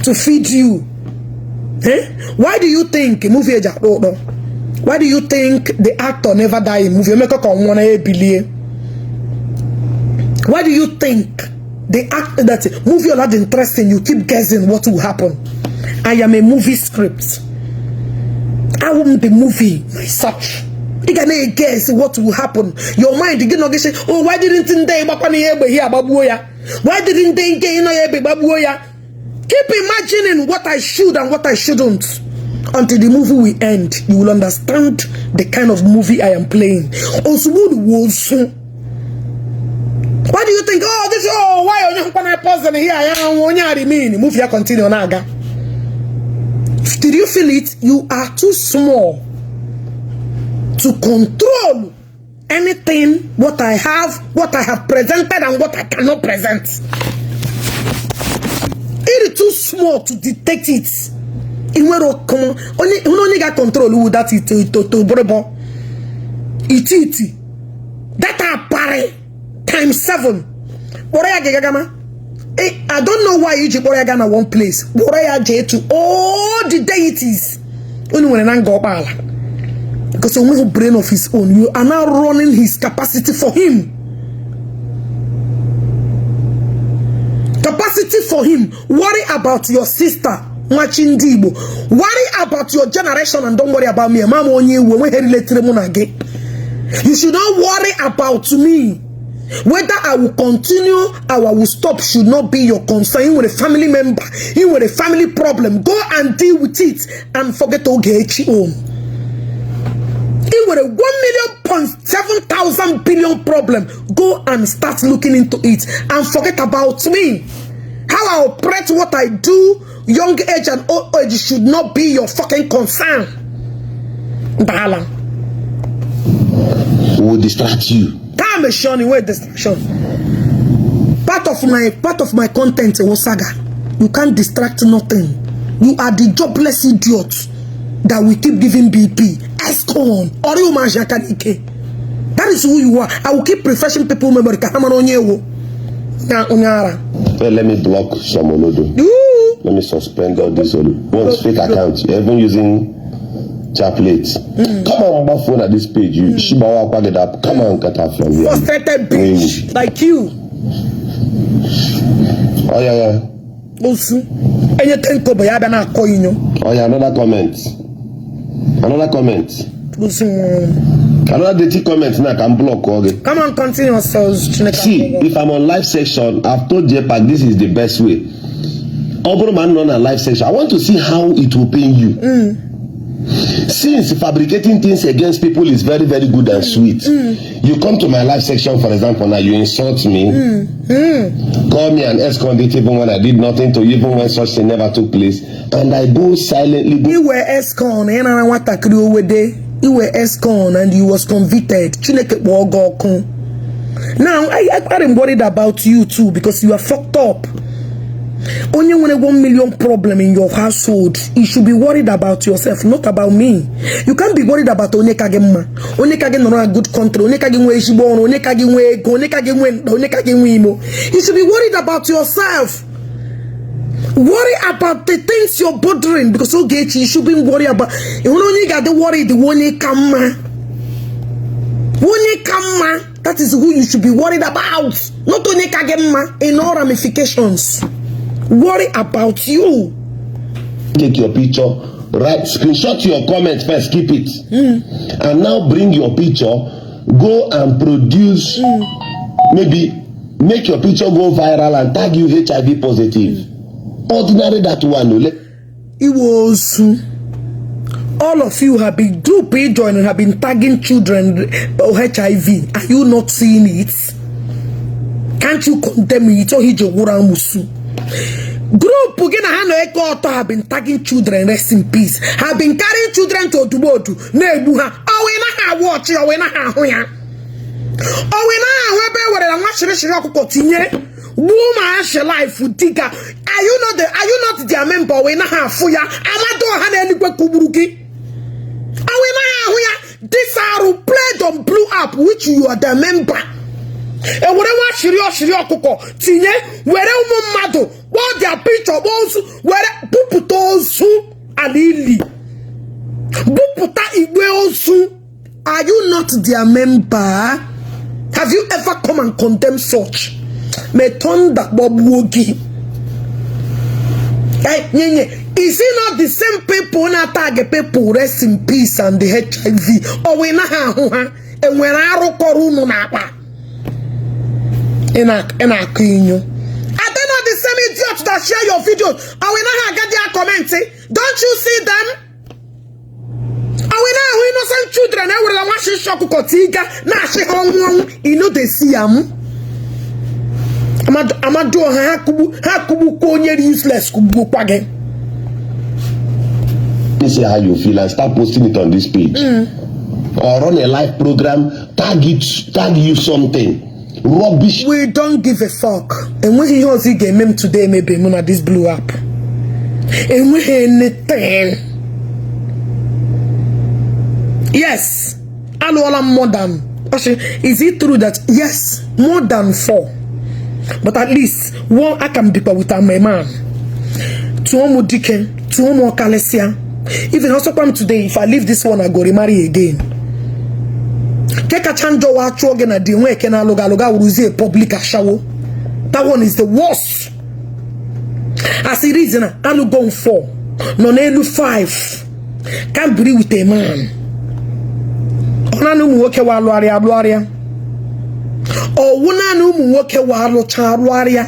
to feed you? Eh? Why do you think movie eji akpọ ụtọ? Why do you think the actor never die in movie? Emeka ka ọ nwụọ na ya ebilie. Why do you think the act that movie all that interesting, you keep guessing what will happen? I am a movie script. I won't the movie myself. You can guess what will happen. Your mind, you know, say, "Oh, why didn't they gbakwana ya egbe here agbagbuo ya? Why didn't they get ịnọ ya egbe gbagbuo ya?" Keep imagining what I should and what I shouldn't. Until the movie will end, you will understand the kind of movie I am playing. Ozugbo wozu. Why do you think, oh, this, oh, why onye hụkwa poison here, ya onye a remain, move ya, continue na-aga. Did you feel it? You are too small to control anything, what I have presented and what I cannot present. It is too small to detect it. Ị nwere ọkụ onye hụ na onye ga-control wu that ito ito to bụrụbọ iti iti that aparị times seven. Kpọrọ ya gị gagama. I don't know why iji kpọrọ ya gaa na one place. Kpọrọ ya jee to all the deities unu nwere na Nga Ọkpala, because onweghị brain of his own. You are now running his capacity for him, capacity for him. Worry about your sister, nwachi ndị Igbo. Worry about your generation and don't worry about me. Mama onye iwu enweghị related mụ na gị. You should not worry about me. Whether I will continue or I will stop should not be your concern. You nwere family member, you nwere family problem, go and deal with it and forget Ogechi own. You nwere 1 million point 7,000 billion problem, go and start looking into it and forget about me. How I operate, what I do, young age and old age should not be your fucking concern. Dala. Will distract you. Time is showing where distraction. Part of my content was saga. You can't distract nothing. You are the jobless idiot that we keep giving BP. Escon. Ori. That is who you are. I will keep refreshing people memory. Ka ha mara onye ewu. Na onye ara. Well, let me block some Olodo. Ooh. Let me suspend all these ones fake accounts. You're even using chaplet. Come on, my phone at this page. You Shibawa get up. Come on, get out from here. Frustrated bitch like you. Oh yeah. Osu. Enye 10 kobo ya bịa na-akọ inyo. Oh yeah, another comment. Another comment. Osu nwa. Another dirty comment now can block okay. Come on, continue yourselves. Chineke. See, if I'm on live section, I've told JPAC this is the best way. Ọ bụrụ ma m nọ na live section, I want to see how it will pain you. Since fabricating things against people is very, very good and sweet. You come to my live section, for example, now you insult me, call me an ex-convict even when I did nothing to you, even when such thing never took place, and I go silently go Iwe escon, ị nara nwatakịrị owede. Iwe escon and you was convicted. Chineke kpọọ gị ọkụ. Now, I am worried about you too because you are fucked up. Onye nwere 1 million problem in your household, you should be worried about yourself, not about me. You can't be worried about onye ka gị mma, onye ka gị nọrọ na good country, onye ka gị nwee ezigbo ọrụ, onye ka gị nwee ego, onye ka gị nwee mkpa, onye ka gị nwee imo. You should be worried about yourself. Worry about the things you're bothering because Ogechi, you should be worried about. Ịhụrụ onye ị ga-adị worried wụ onye ka mma. Onye ka mma, that is who you should be worried about. Not onye ka gị mma in all ramifications. Worry about you. Take your picture, write, screenshot your comment first, keep it, and now bring your picture, go and produce, maybe make your picture go viral and tag you HIV positive. Ordinary that one, no, Iwe ozu. All of you have been group A join and have been tagging children HIV. Are you not seeing it? Can't you condemn it? Oh, he wura musu. Group gị na ha nọ eke ọtọ have been tagging children rest in peace. Have been carrying children to Odumodu na-egbu ha. Ọwụ ị naghị awụ ọchị, ọwụ ị naghị ahụ ya. Ọwụ ị naghị ahụ ebe e werela nwa shịrịshịrị ọkụkọ tinye gbuo ụmụashị life dịka are you not their member? Ọwụ ị naghị afụ ya? Amadu ọha na eluigwe kụgburu gị. Ọwụ ị naghị ahụ ya? This arụ played on blue app which you are the member. Ewere nwa shiri ọshiri ọkụkọ tinye were ụmụ mmadụ kpọọ their picture, kpọọ ozu, were bupụta ozu ala ili, bupụta igbe ozu. Are you not their member? Have you ever come and condemn such? May thunder gbagbuo gị. Eh, nye nye. Is it not the same people na tag people rest in peace and the HIV? Ọ wee naghị ahụ ha? Enwere arụ kọrọ unu n'akpa? Ị na-akụ inyo. Are they not the same idiots that share your videos? Ọ wee naghị agadi a comment? Don't you see them? Ọ wee naghị ahụ innocent children ewerela nwa shishi ọkụkọ tiga na-achị ha ọnwụ ọnwụ? You no dey see am? Amadioha ha kugbu ha kugbukwa onye useless kugbukwa gị. Me see how you feel and start posting it on this page. Or run a live program, tag it, tag you something. Rubbish. We don't give a fuck. Enweghị ihe ọzọ ị ga-eme m today emebe mụ na this blue app. Enweghị anything. Yes, alụọla m more than. Actually, is it true that yes, more than four? But at least one aka m bikwa with my man. Tụọ m dike, tụọ m ọkalịsịa. Even ọsọkwa m today, if I leave this one, I go remarry again. Nke kacha njọ wa achụọ gị na di nwa eke na-alụ gị alụ ga wụrụzie public ashawo. That one is the worst. As it is na alụgo m 4 nọ n'elu 5 can biri with a man. Ọ naanị ụmụ nwoke wa alụgharịa alụgharịa. Ọwụ naanị ụmụ nwoke wa alụcha alụgharịa.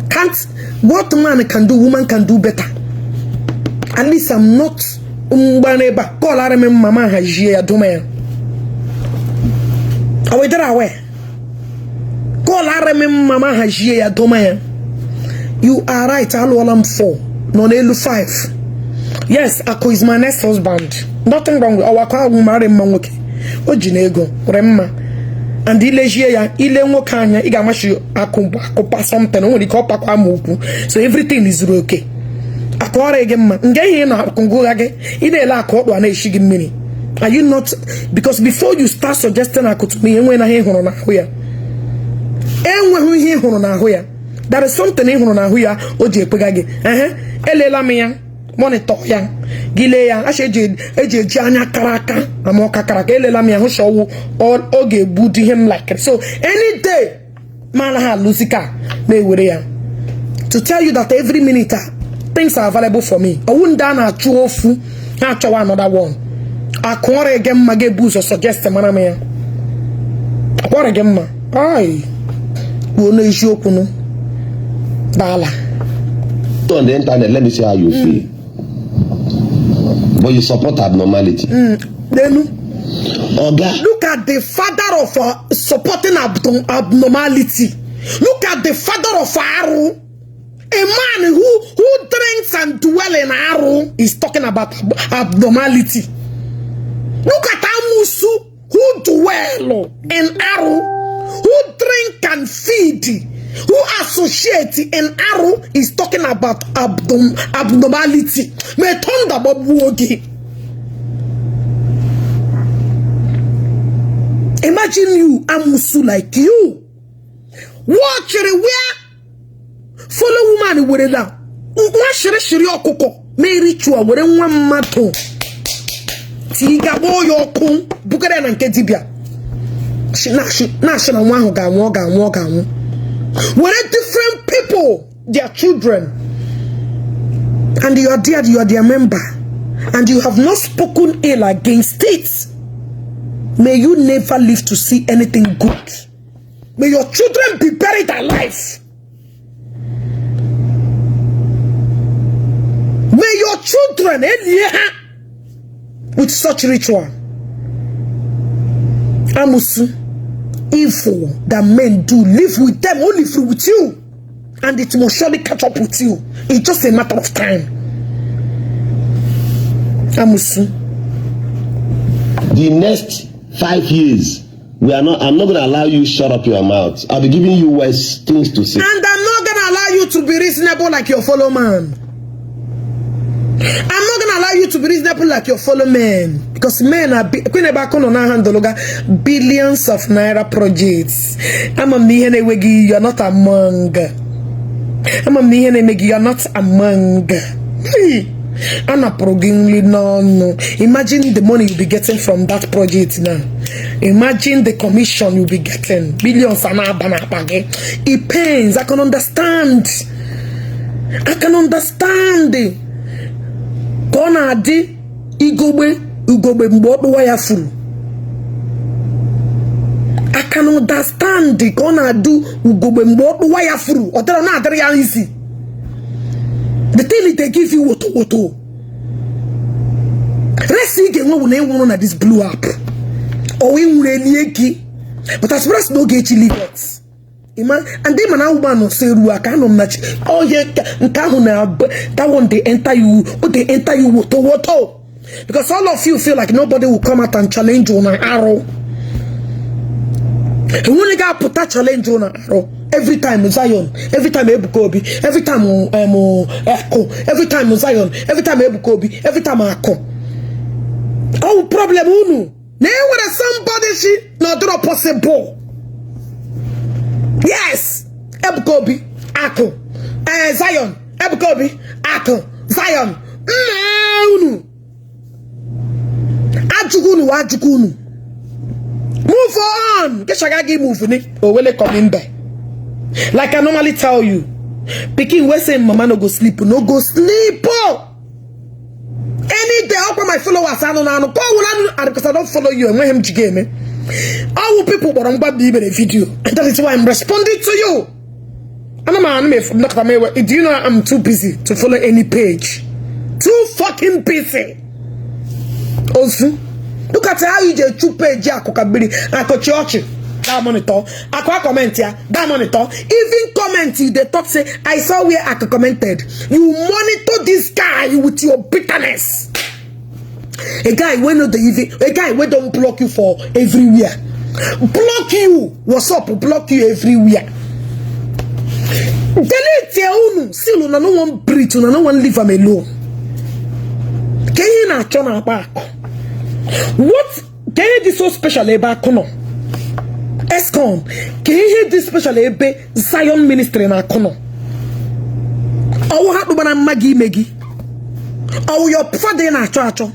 Can't what man can do, woman can do better. At least I'm not mgbana ebe a kọlarị m mma ma hazie ya doma ya. Ọ wetara awe kọlarị m mma ma hazie ya doma ya. You are right, alụọla m 4 nọ n'elu 5. Yes, Ako is my next husband. Nothing wrong with ọwakọ ahụ mara mma nwoke. O ji na ego were mma. And ilejie ya ile nwoke anya ị ga-amachi akụ akụpa something o nwere ike ọ pakwa ama ukwu. So everything is okay. Akụ ọrịa gị mma nga ihe ị na-akụ gị ị na-ele akụ ọkpụ a na-eshi gị mmiri. Are you not? Because before you start suggesting akụ to me, enweghị ihe ị hụrụ n'ahụ ya. Enweghị ihe ị hụrụ n'ahụ ya. There is something ị hụrụ n'ahụ ya o ji ekwega gị. Ehe, elela m ya, monitor ya, gị lee ya, asha eji eji anya kara aka ama ọka kara aka, elela m ya hụ shọwụ ọ ga-egbu dị ihe m like. So any day ma anaghị alụzi ka ma ewere ya. To tell you that every minute things are available for me. Ọwụ ndị a na-achụ ofu ha achọwa another one. Akụ ọrịa gị mma ga-ebu ụzọ suggest mara m ya. Akụ ọrịa gị mma. Ai, kwuo n'eziokwu nụ. Dala. On the internet, let me see how you feel. But you support abnormality. Denu. Oga. Look at the father of supporting abnormality. Look at the father of Aru. A man who drinks and dwell in Aru is talking about abnormality. Look at Amusu who dwell in Aru, who drink and feed, who associate in Aru is talking about abnormality. May thunder gbagbuo. Imagine you, Amusu like you. Watch it where follow woman were that. Nwa shiri shiri ọkụkọ mee ritual were nwa mmadụ tiga gboo ya ọkụ bugara ya na nke dibịa na-ashị na nwa ahụ ga-anwụ ọ ga-anwụ ọ ga-anwụ. Were different people, their children, and you are there, you are their member, and you have not spoken ill against it. May you never live to see anything good. May your children be buried alive. May your children with such ritual. Amusu, evil that men do, live with them, only with you. And it must surely catch up with you. It's just a matter of time. Amusu. The next 5 years, we are not. I'm not going to allow you shut up your mouth. I'll be giving you worse things to say. And I'm not going to allow you to be reasonable like your fellow man. I'm not going to allow you to be reasonable like your fellow men. Because men are Queen Ebako na handle billions of naira projects. I'm you are not among. I'm you are not among. Hey. No. Imagine the money you'll be getting from that project now. Imagine the commission you'll be getting. Billions and it pains. I can understand. I can understand. Kona di igogbe ugogbe mgbe ọkpụwa ya furu. I can understand. Kona do ugogbe mgbe ọkpụwa ya furu. Ọ dịrọ na adịrị ya isi. The thing they give you woto woto. Let's see again when we na this blue app. Or we will. But as far as no get leave it. Ima and they man woman no say ruo aka anọ m na chi ohe nke ahụ na that one dey enter you, o dey enter you woto woto, because all of you feel like nobody will come out and challenge you na arụ. Enwere ga-apụta challenge you na arụ. Every time Zion, every time Ebuka Obi, every time Akụ, every time Zion, every time Ebuka Obi, every time Akụ. Oh, problem unu na enwere somebody shi na ọdịrọ possible. Yes, Ebuka Obi, Akụ, Zion, Ebuka Obi, Akụ, Zion. Nna unu ajụgo unu, ajụgo unu. Move on. Keshaga gị move ni owele coming back. Like I normally tell you, pikin wey say mama no go sleep, no go sleep. Oh. Any day, ọkwa my followers anụ na anụ ka ọ wụla anụ, because I don't follow you, enweghị m ji ga-eme. All people kpọrọ mgba bụ ibere video, and that is why I'm responding to you. Ana m anụ m efu nnọkọta m ewe. Do you know I'm too busy to follow any page? Too fucking busy. Ozu. Look at how you just chu page akụ ka mmiri akụchi ọchị. That monitor. Akwa comment ya. That monitor. Even comment you dey talk say I saw where Akụ commented. You monitor this guy with your bitterness. A guy wey no dey even, a guy wey don block you for everywhere. Block you. What's up? Block you everywhere. Delete ya unu. Still una no wan breathe, una no wan leave am alone. Ka ihe na-achọ na-akpa akụ. What ka ihe dị so special ebe akụ nọ? Escom, ka ihe dị special ebe Zion Ministry na akụ nọ? Ọwụ ha kpụbara mma gị ime gị? Ọwụ your father na-achọ achọ?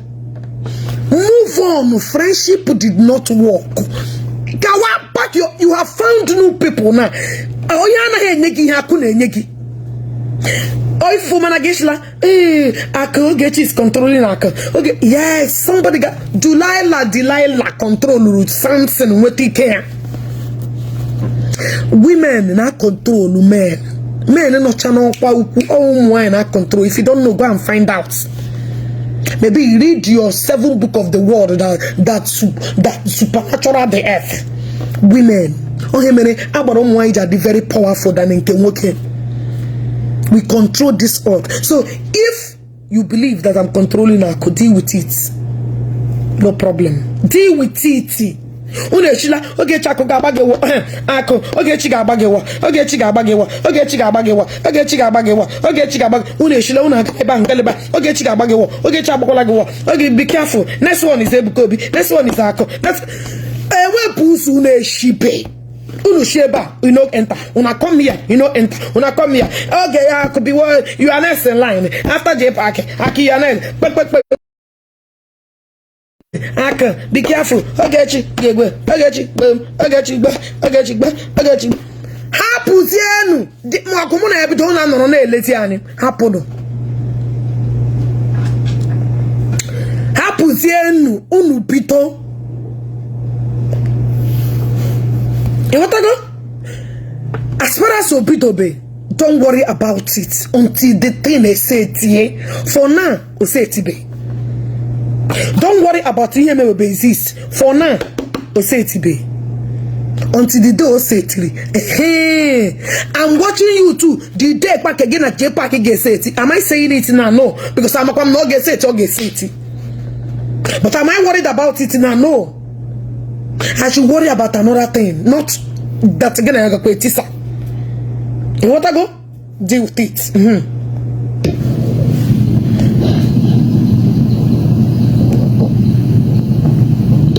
Move on. Friendship did not work. Gawa pack your, you have found new people now. Onye anaghị enye gị ihe akụ na-enye gị. Oifu mana gị shila, ee, Akụ Ogechi is controlling Akụ. Okay, yes, somebody got Delilah control Samson nweta ike ya. Women na control men. Men nọcha n'ọkwa ukwu, ụmụ nwaanyị na control. If you don't know, go and find out. Maybe you read your 7 book of the world that supernatural the earth. Women. Ohe mere agbara ụmụ nwaanyị ji adị very powerful than nke nwoke. We control this earth. So if you believe that I'm controlling, I could deal with it. No problem. Deal with it. Unu echila Ogechi akụ ga-agba gị akụ, Ogechi ga-agba gị wa, Ogechi ga-agba gị wa, Ogechi ga-agba gị wa, Ogechi ga-agba gị wa, Ogechi ga-agba gị. Unu echila unu aga ebe ahụ ngalaba, Ogechi ga-agba gị wa, Ogechi agbakwala gị wa. Oge be careful. Next one is Ebuka Obi. Next one is Akụ. Next ewepụ usu unu eshibe. Unu shi ebe a, you no enter. Una come here, you no enter. Una come here. Okay, Akụ be you are next in line. After J Park, Akụ you are next. Kpe. Akụ, be careful. Ogechi ga-egwe. Ogechi gbem. Ogechi gbe. Ogechi gbe. Ogechi. Hapụzienụ. Ma ọkụ mụ na ebido na nọrọ na-eleti anyị. Hapụnụ. Hapụzienụ unu bido. Ịghọtago? As far as obidobe, don't worry about it until the thing esetie. For now, osetibe. Don't worry about ihe mewebe exist. For now, osetibe. Until the day osetiri. Hey, I'm watching you too. The day pack again at J Park get. Am I saying it now? No, because I'm not get set or get set. But am I worried about it now? No. I should worry about another thing. Not that again. I got tisa. You want to go? Deal with it. Mm-hmm.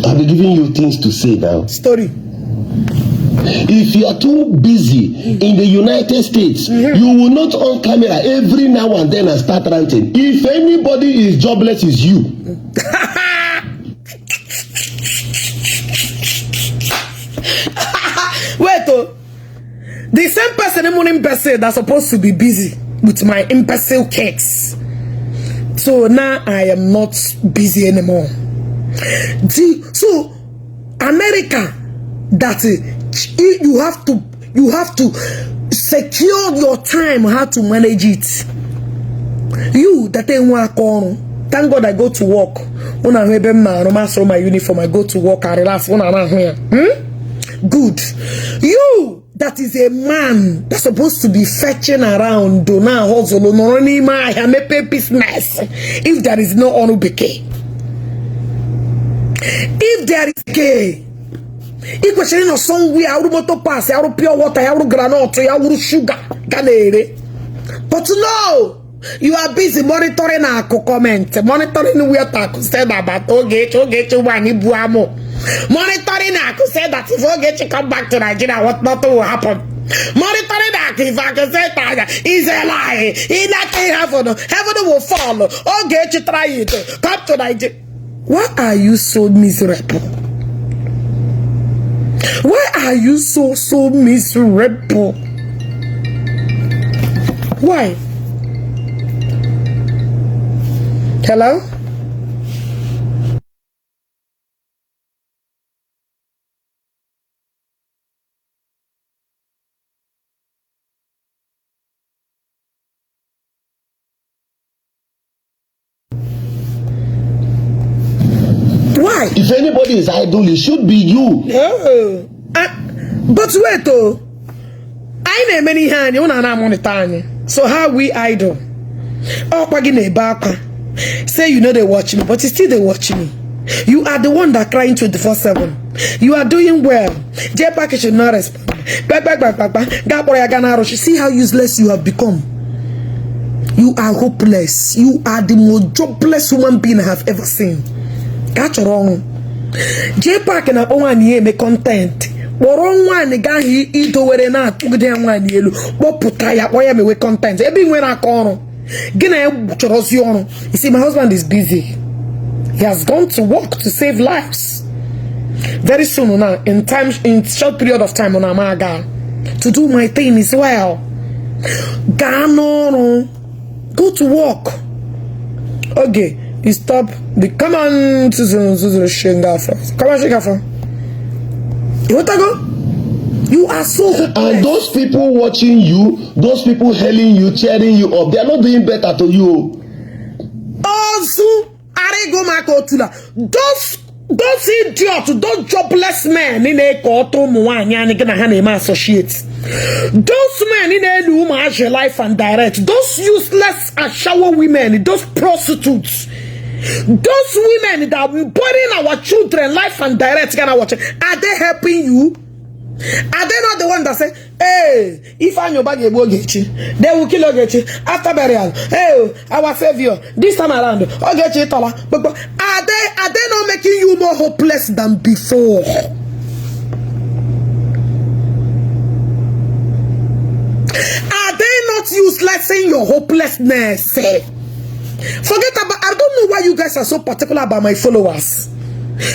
I've been giving you things to say now. Story. If you are too busy in the United States, you will not on camera every now and then and start ranting. If anybody is jobless, it's you. Wait, oh. The same person imbecile that's supposed to be busy with my imbecile cakes. So now I am not busy anymore. So America, that you have to secure your time, how to manage it. You that ain't work on. Thank God I go to work. When I my uniform, I go to work. I relax. When I'm here, Good. You That is a man that's supposed to be fetching around na hustle nọrọ n'ime ahịa mepee business if there is no ọrụ bekee, if there is ke ị kwesịrị ịnọ somewhere awụrụ moto parts, ya wụrụ pure water, ya wụrụ groundnut, ya wụrụ sugar ga na-ere. But no, you are busy monitoring Akụ comment, monitoring where Akụ said about Ogechi. Ogechi nwaanyị bu amụ, monitoring Akụ said that if Ogechi come back to Nigeria, what, nothing will happen, monitoring Akụ if Akụ said that is a lie, he nothing heaven, heaven will fall. Ogechi try it, come to Nigeria. Why are you so miserable? Why are you so so miserable? Why? Hello? Why? If anybody is idle, it should be you. Oh. But wait, oh. Anyị na-eme n'ihe anyị ụnụ na-amonitor anyị. So how we idle? Ọkwa gị na-ebe akwa. Say you no dey watch me, but you still dey watch me. You are the one that crying 24/7. You are doing well. JPAC should not respond. Gbagbagbagba. Gaa kpọrọ ya gaa na arụsị. See how useless you have become. You are hopeless. You are the most jobless human being I have ever seen. Ka chọrọ ọrụ. JPAC na-akpọ nwaanyị ya eme content. Kpọrọ nwaanyị gaa ahụ idowere na-atụgide ya nwaanyị elu. Kpọpụta ya, kpọọ ya mewe content. Ebe ị nwere aka ọrụ. Gị na ya chọrọzi ọrụ. You see, my husband is busy. He has gone to work to save lives. Very soon now, in time, in short period of time, on aga to do my thing as well. Gaa n'ọrụ. Go to work. Okay, you stop the come on Susan Susan Shingafa. Come on, Shingafa. You want to go? You are so hopeless. And those people watching you, those people hailing you, cheering you up, they are not doing better to you. Ozu arịgo maka otula. Those idiots, those jobless men na-eke ọtọ ụmụ nwaanyị anyị gị na ha na-eme associate. Those men na-elu ụmụazị life and direct. Those useless ashawo women, those prostitutes. Those women that are burying our children life and direct, gonna watch it. Are they helping you? Are they not the one that say, hey, Ifeanyi Uba ga-egbu Ogechi, they will kill Ogechi after burial. Hey, our savior, this time around, Ogechi Tola. But are they not making you more hopeless than before? Are they not uselessing your hopelessness? Forget about, I don't know why you guys are so particular about my followers.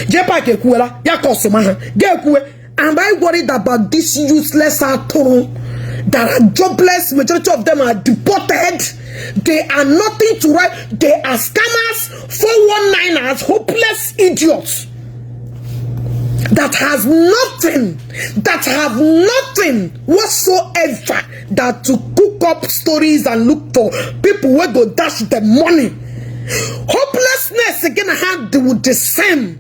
JPAC ekwuwela, ya kọsụma ha, ga ekwuwe. Am I worried about this useless atụrụ that are jobless? Majority of them are deported. They are nothing to write. They are scammers, 419ers, hopeless idiots that has nothing, that have nothing whatsoever that to cook up stories and look for people who go dash them money. Hopelessness again had the same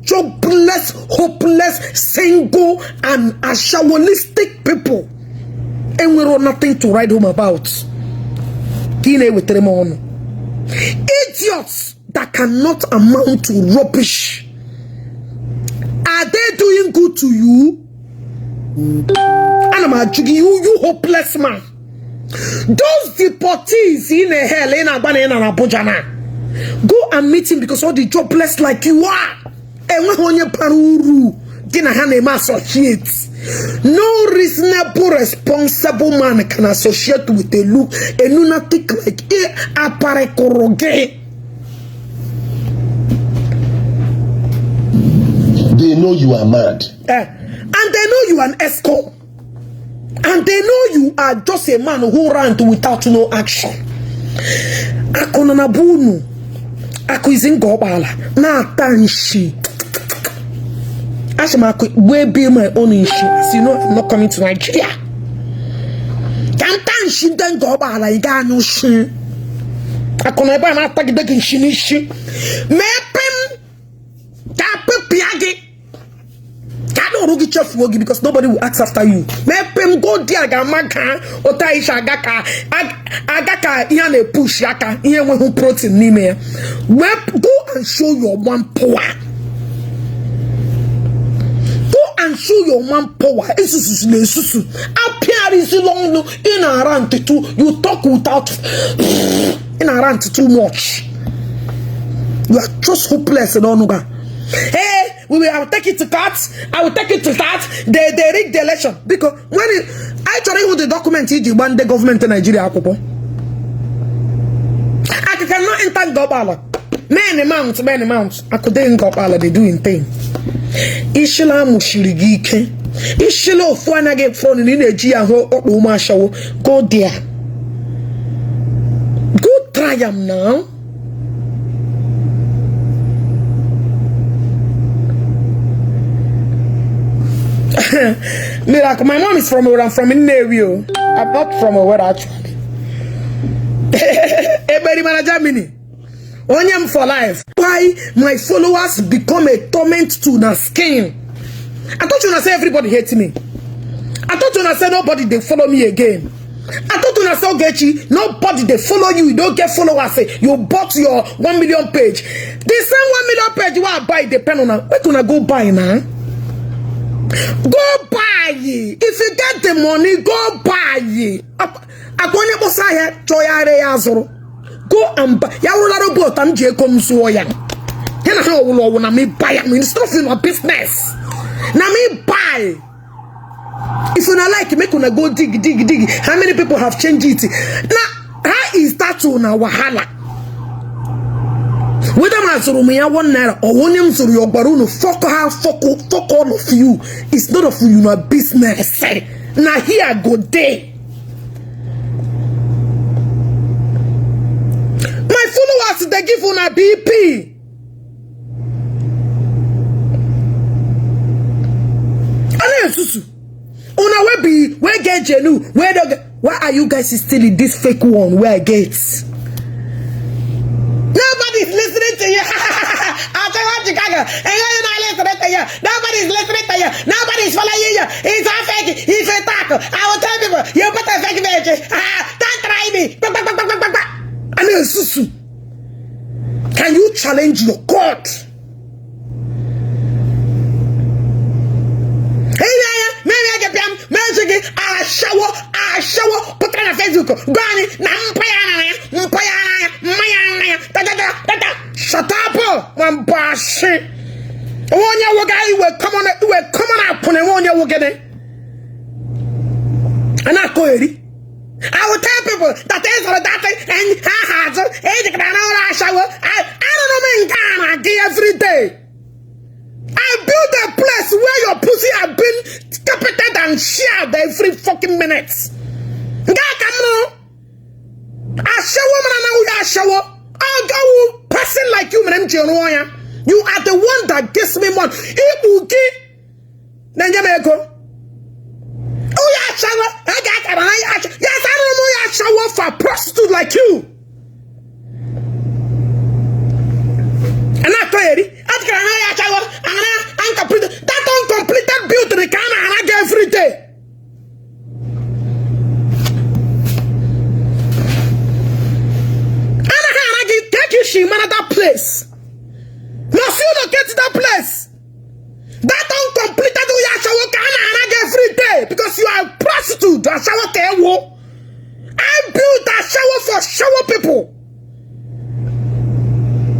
jobless, hopeless, single, and ashawolistic people. And we wrote nothing to write home about. Idiots that cannot amount to rubbish. Are they doing good to you? And I'm you, you hopeless man. Those deportees in a hell in Abuja now. Go and meet him because all the jobless like you are. Associate. No reasonable, responsible man can associate with a look, a lunatic like a aparekoroge. They know you are mad. And they know you are an escort. And they know you are just a man who ran without no action. Akonanabunu. Akuizingo na tanshi. Ashima will be my own issue. As you know, I'm not coming to Nigeria. Kantan then go bala iganu shi. Akoneba na tagide shinishi. Mepem ka piagi. Ka Ada ọrụ gị chefuo gị because nobody will ask after you. Mepe m go there ga-ama ka otu anyị si aga ka aga ka ihe a na-epush aka ihe enweghị protein n'ime ya. Go and show your man power. Go and show your man power. Esusu na esusu. Apịarịzila ọnụ ị na-ara ntụtụ. You talk without ị na-ara ntị too much. You are just hopeless n'ọnụ gị. Hey, we will, I will take it to court. I will take it to that. They rig the election. Because when it, I chọrọ ịhụ the document iji gba ndị gọọmenti Nigeria akwụkwọ. I cannot enter Ngọkpala. Men mount, men mount. Akụde Ngọkpala, they doing thing. Ishila amụshiri gị ike. Ishila ofu anaghị efu ọnụ na ị na-eji ya hụ ọkpa ụmụ ashawo. Go there. Go try am now. Miracle. My mom is from Owerri. I'm from Nnewi. Oh. I'm not from Owerri actually. Eberi mana Germany. Onye m for life. Why my followers become a torment to the skin? I thought you say everybody hates me. I thought you say nobody they follow me again. I thought you say Ogechi, nobody they follow you. You don't get followers. You bought your 1 million page. The same 1 million page you want to buy the pen on. Where can I go buy now? Go buy. If you get the money, go buy. Akwa onye kpọsa ahịa chọọ ya are ya azụrụ. Go and buy. Ya wụrụla robot m ji ego m zụọ ya. Ya na ha ọwụlụ ọwụ na me buy am. It's not your business. Na me buy. If you not like, make una go dig, dig, dig. How many people have changed it? Now, how is that una wahala? Whether ma zụrụ m ya 1 naira or onye m zụrụ ya ọgbara unu, fuck her, fuck, fuck all of you. It's not of you business. Na here go dey. My followers, they give una BP. Ana esusu. Una wey be wey get genu, wey don't get. Why are you guys still in this fake one where I get? Nobody's listening to you. I'll tell you Chicago. And you're not listening to you. Nobody's listening to you. Nobody's following you. It's all fake. It's a talk. I will tell people, you put a fake page. Don't try me. And then Susu. Can you challenge your God? Hey, maybe I get them. I shower, put on Facebook. Go on, shut up, man, bashi. Onye woga iwe come on, iwe come on up on onye woga ne. And I go eri. I will tell people that is all that and ha ha so shower. I don't know me in Ghana every day. I build a place where your pussy have been carpeted and shared every fucking minute. Ashawo man na uya ashawo. I'll go person like you man. You are the one that gives me money. Ibuki nenjemeko. Uya ashawo. I got yes, I don't know ashawo for a prostitute like you. And I tell you, that uncompleted building can I get every day. And I get you man at that place. Must you not get to that place? That uncompleted every day because you are a prostitute. I built that shower for shower people.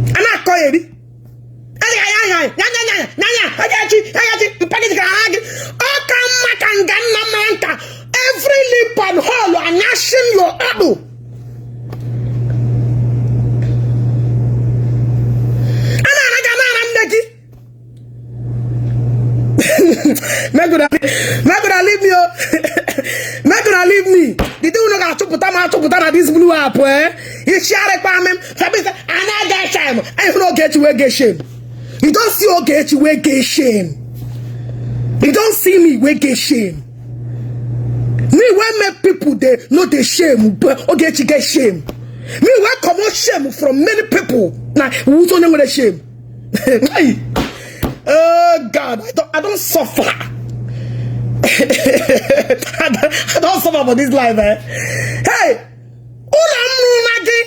And I call it. Every lip and hole are gnashing your elbow. Make leave me. Make leave me. The thing we got to put on this blue app, eh? You share it, and I get shame. I don't get you get shame. You don't see Ogechi wey get shame. You don't see me wey get shame. Me wey make people they know they shame, but Ogechi get shame. Me wey come out shame from many people. Now who's only with shame? Hey, Oh God, I don't suffer. I don't suffer for this life, eh? Hey, ụlọ m rụrụ na gị,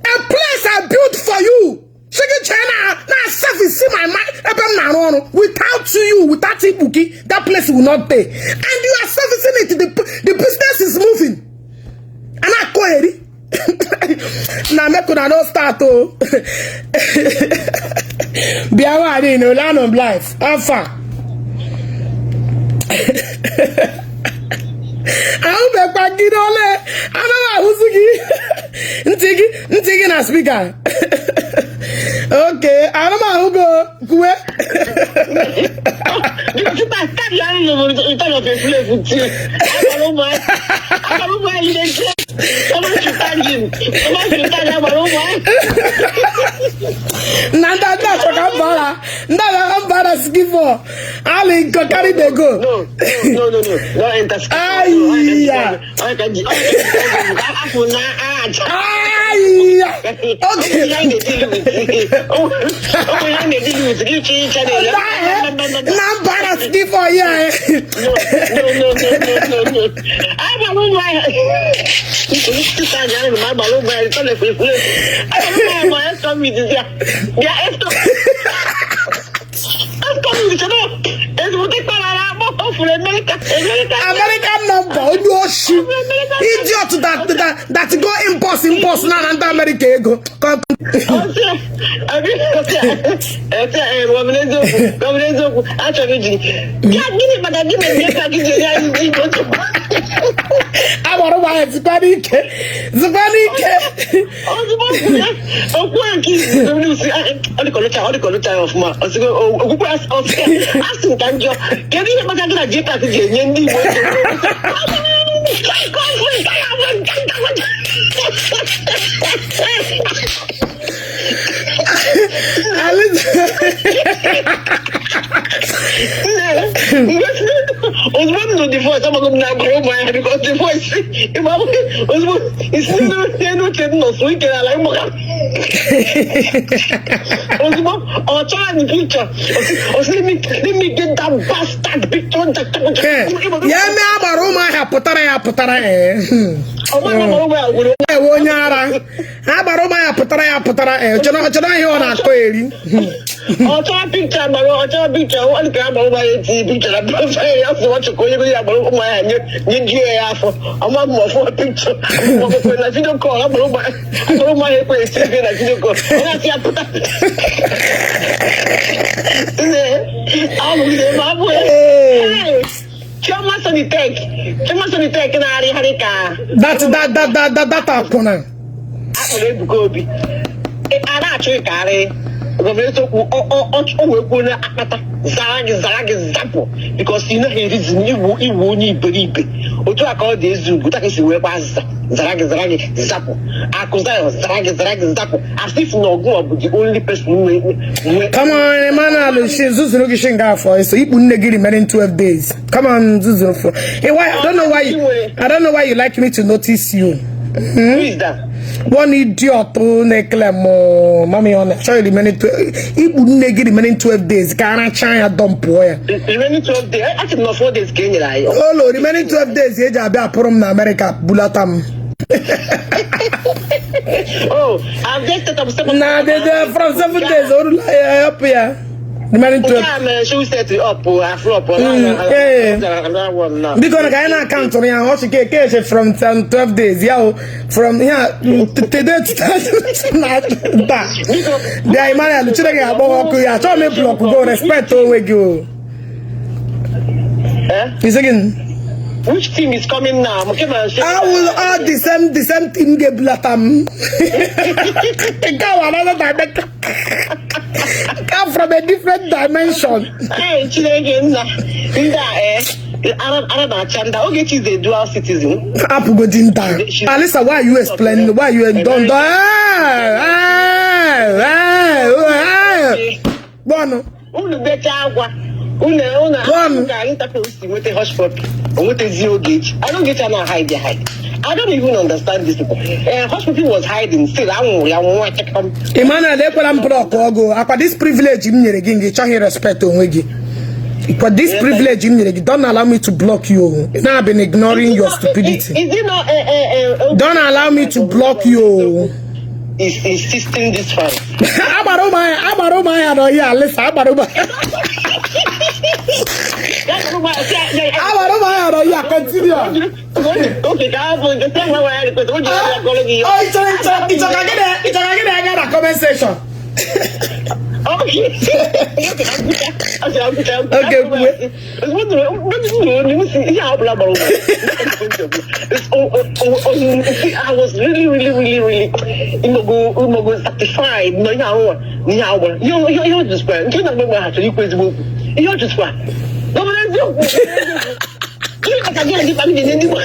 a place I built for you. Shigi chee na service my mind ebe m na-arụ ọrụ. Without you, without Ikpuki, that place will not pay. And you are servicing it. The business is moving. A na-akọ eri. Na make una no start o. Bịa nwaanyị na ole anọ m life. Afa. Ahụbekwa gị n'ole anaghị ahụzi gị ntị gị, ntị gị na speaker. Okay, ana m ahụ gị kwuwe. Nkịta ya nụrụ ụtọ of efulefu tie. Agbara ụmụaka. Agbara ụmụaka na-eche. Ọma chụta gị. Ọma chụta gị agbara ụmụaka. Na ndị achọ ka m bara, ndị achọ ka m bara skifọ ali nko carry dey go. No, no, no, no, no enter skip. Ayya. Onye ka ji afọ na aja. Ayya, okay. Onye na-edili with. Onye na-edili with gị chi iche na-ele. Na m bara skifọ ya, eh. No, no, no, no, no, no. Agbara ụmụaka. Nkịta anyị ahụ ma agbara ụmụaka tọ na efulefu. Agbara ụmụaka ma escom with ya. Bịa escom. Escom with ya. Ezigbote kpara akpọ ofuru America. America. American number, onye oshi, idiot that go impulse impulse na ndị America ego. Gọvanọ eziokwu achọrọ iji gịnị maka gịnị na ka gị ji enye anyị ndị Igbo nsogbu? Agbara ụmụahịa, zikwa n'ike, zikwa n'ike. Ozugbo okwu ya, okwu a nke izizi ọ dịkọlụcha ya ọfụma. Okwukwe asị nka njọ, kedu ihe kpatara gị na JPAC ji enye ndị Igbo nsogbu? Ozugbo m nụ the voice, amaghị m na agbara ụmụ ya because the voice ozugbo isi n'elu uche m nọ so ike n'ala ịmụka ozugbo ọ chọrọ the picture, osi let me get that bastard picture. Ya eme agbara ụmụahịa pụtara ya pụtara, ee. Ewe onye ara, agbara ụmụahịa pụtara ya pụtara, ee. Chọrọ ihe ọ na-akọ eri. Ọ chọrọ picture agbara, ọ chọrọ picture, ọ dị ka agbara ụmụ ya eti picture na profile ya sị ọ chọkọ onye ya agbara ụmụ ya nye nye juo ya afọ ọma ma ọfụ picture ọkpụkpụ na video call agbara ụmụ agbara ụmụ ya ekwe esi ebe na video call ọ na-asị ya pụta nne abụghị ebe abụghị. Chioma Sonitek, Chioma Sonitek na-arịgharị ka that akwụna. Akpọrọ Ebuka Obi a na-achọ ịkarị gọvanọ eziokwu o wee kwuo na akpata zara gị zara gị zapụ because ị naghị erizi iwu iwu onye iberibe otu a ka ọ dị ezi ugwu ka esi wee kwa azịza zara gị zara gị zapụ akụ Zion zara gị zara gị zapụ as if na ọgụ ọ bụ the only person nwe nwe. Come on, Emmanuel, she zuzuru gị shinga afọ so ikpu nne gị remaining 12 days. Come on, zuzuru for. Hey, why I don't know why you like me to notice you. Who is that? One idiot na-ekele m mami ọ na-achọ remaining 12 ikpu nne gị remaining 12 days ka aracha ya dọmpụọ ya. Remaining 12 days, asị m na 4 days ka e nyere anyị. Olo remaining 12 days eji abịa apụrụ m na America bulata m. Oh, I've just set up seven. Na the from 7 days orula ya help ya remaining 12. Nke a mere she set it up afro up. Another one now. Biko na ka anyị na-akaụntụrụ ya ọ chike keche from 10 12 days ya o from ya today to na taa. Bịa Emmanuel, Chineke ga-akpọ gị ọkụ ya achọghị m ịblọk go respect onwe gị o. Eh? Isi gị. Which team is coming now? Nke ma I will all the same team ga-ebulata m. Nke a another dimension. Come from a different dimension. Hey, Chineke nna. Ndị a ara ara na-acha ndị a. Ogechi is a dual citizen. Apụgodi nta. Alisa, why are you explaining? Why you don't don't? Hey, hey, hey. Gbọnụ. Unu bechaa akwa. Unu unu One. ka interface si nweta Hushpuppi. O nwetazi Ogechi. Ana Ogechi a na-hide hide. I don't even understand these people. Hospital was hiding still. Anwụrụ ya nwa chekam. Emmanuel, ekwela m block ọgụ akwa. This privilege m nyere gị, gị chọghị respect onwe gị kwa. This privilege m nyere gị, don't allow me to block you. Now I've been ignoring your stupidity. Is it not Don't allow me to block you. Is insisting this one? Agbara ụmụahịa, agbara ụmụahịa nọ ihe alịsa, agbara ụmụahịa, agbara ụmụahịa nọ ihe. Continue. Okay, ka hapụ nke sị nwa ya request o ji ya gọrọ gị. Oh, ị chọrọ ka gị na-aga na comment section? Okay. Okay, kwue. Ihe a ọbụla gbara ụgwọ. I was really, really, really, really imogo satisfied na ihe ahụ, ihe ahụ gbara. Ihe o jisikwa nke na mgbe ha chọrọ ikwu ezigbo okwu. Ihe o jisikwa. Gọvanọ eziokwu. Gịnị kacha gị na gị kpagide ndị Igbo?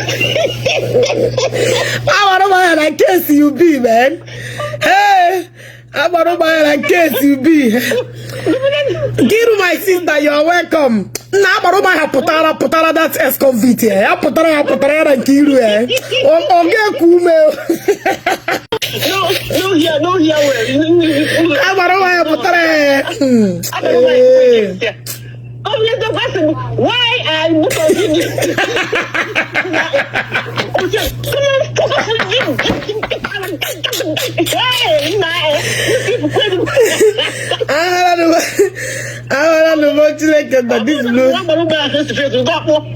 Agbara ụmụahịa na case you be, man. Hey, agbara ụmụahịa na case you be. Giru, my sister, you are welcome. Nna, agbara ụmụahịa pụtara that ex-convict ya pụtara, ya pụtara ya na nke iru ya. Ọ ga-eku ume. No, no here, no here well. Agbara ụmụahịa pụtara ya. Hey. Oh, yes, the person. Why are you continue? Oh, yes, come on, come on. Hey, nah, you Ahụla nụbọ Chineke na this blue.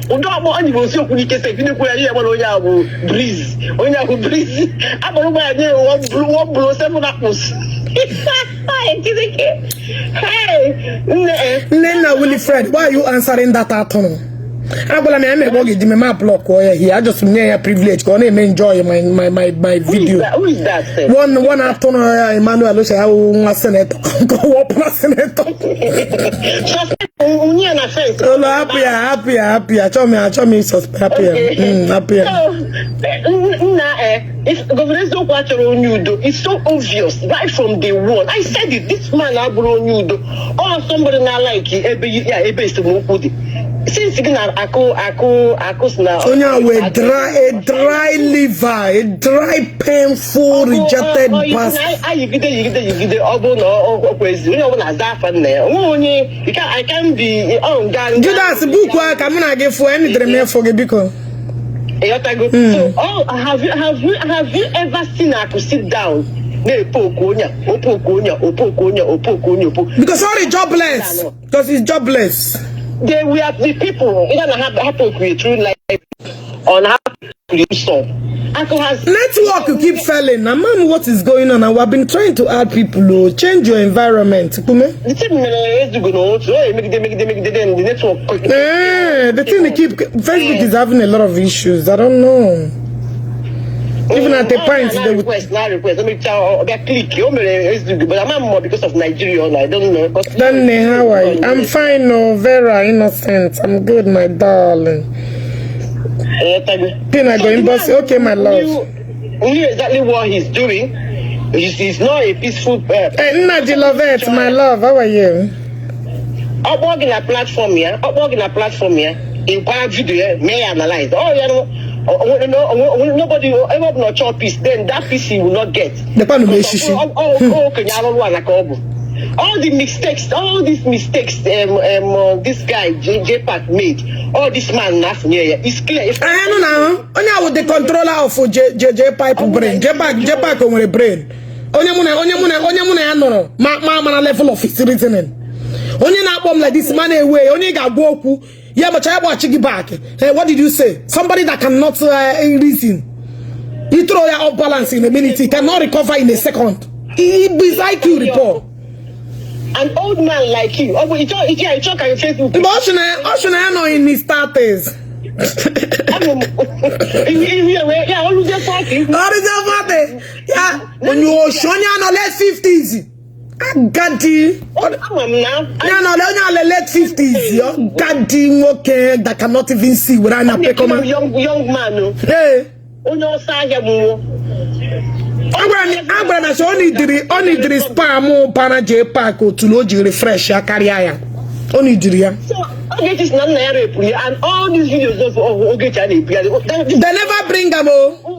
Ụdọ akpọ anyị bụ osi okwu n'ike sef inekwu ya ihe gbara onye ahụ bụ breeze, onye ahụ breeze agbara ụgbọ ya nye one blow, seven apples. Chineke, hey, nne eh. Nnenna Wilfred, why are you answering that atụrụ? Agwala m ya emegbe ọ ga-eji meme block ya here. I just nye ya privilege ka ọ na-eme enjoy my Who is video. that? Who is that sef? One atụrụ ya, Emmanuel Ose, ya wụ nwa senator ka ọ wọpụrụ senator. Suspend onye ya na fence. Ụlọ, hapụ ya, hapụ ya, hapụ ya. Achọ m ya, achọ m ịsuspend, hapụ ya. Hapụ ya. So, nna if Governor Eziokwu achọrọ onye udo, it's so obvious right from day one. I said it, this man abụrụ onye udo. Or somebody na like ebe ya ebe esemokwu dị. Since gị na akụ akụ akụ si na Onye a wee dry, a dry liver, a dry, painful, rejected bastard. Ayigide yigide yigide, ọ bụrụ na ọ kwezi onye ọbụla aza afa nna ya, onwe onye you can, I can be ọ nga nga. Judas, buku a ka mụ na gị fụọ, enidere m ịfụ gị, biko. Ịghọtago? So, oh, have you ever seen Akụ sit down na-epoku onye a, opoku onye a, opoku onye a, opoku onye opo? Because sorry, jobless, because he's jobless. They were the people either na ha poku ya through life or na ha poku ya stop. Akụ has Network keep failing na ma'am, what is going on? And we have been trying to add people. Oh, change your environment, Kume. The thing mere ezugo na otu ọ emegide megide megide, then the network. Eh, the thing they keep, Facebook is having a lot of issues. I don't know. Even at the point na they would request na request o mechaa ọ bịa click o mere ezugo, but ama m because of Nigeria or I don't know. Danny, how are you? I'm fine, no, Vera, innocent. I'm good, my darling. Pina So go the inbox. man Okay, my love. knew exactly what he's doing. He's not a peaceful. Hey, Nnaji Lovett, my love, how are you? Ọ kpọọ gị na platform ya, ọ kpọọ gị na platform ya, ịkwara video ya, mee ya analyze. Ọ ya no, nobody ebe ọ bụ na ọ chọọ peace, then that peace he will not get. Lekwanụ m eshishi. Ọ okenye arụrụ ala ka ọ bụ. All the mistakes, all these mistakes this guy J Park made, all this man na-afụnye ya, it's clear. Anyị nụ na onye ahụ, the controller of J pipe brain. J Park, J Park, o nwere brain? Onye mụ na ya nọrọ ma mara level of his reasoning. Onye na-akpọ m like this man ewe, onye ga-agwa okwu ya macha ya gbaghachi gị back. Hey, what did you say? Somebody that cannot reason. You throw ya off balance in a minute, he cannot recover in a second. His IQ report. An old man like you, ọ bụ ịchọ ka Facebook. Mgbe ọ sị na ya nọ in his 30s. Ama m ihu ya wee ya oluzie 40. Ọrịza 40 ya, onye oshi, onye anọ late 50s, agadi. Ama m na Onye anọ, onye ala late 50s, agadi nwoke that cannot even see were anya pekọma. Young man o. Ee. Onye ọsọ ahịa bụ nwo. Agwara m sị ọ nidiri spam bara J Park otulu o ji refresh ya karịa ya, ọ nidiri ya. So Ogechi si na nna ya repụrụ ya and all these videos of Ogechi a na-ebugharị. They never bring am o.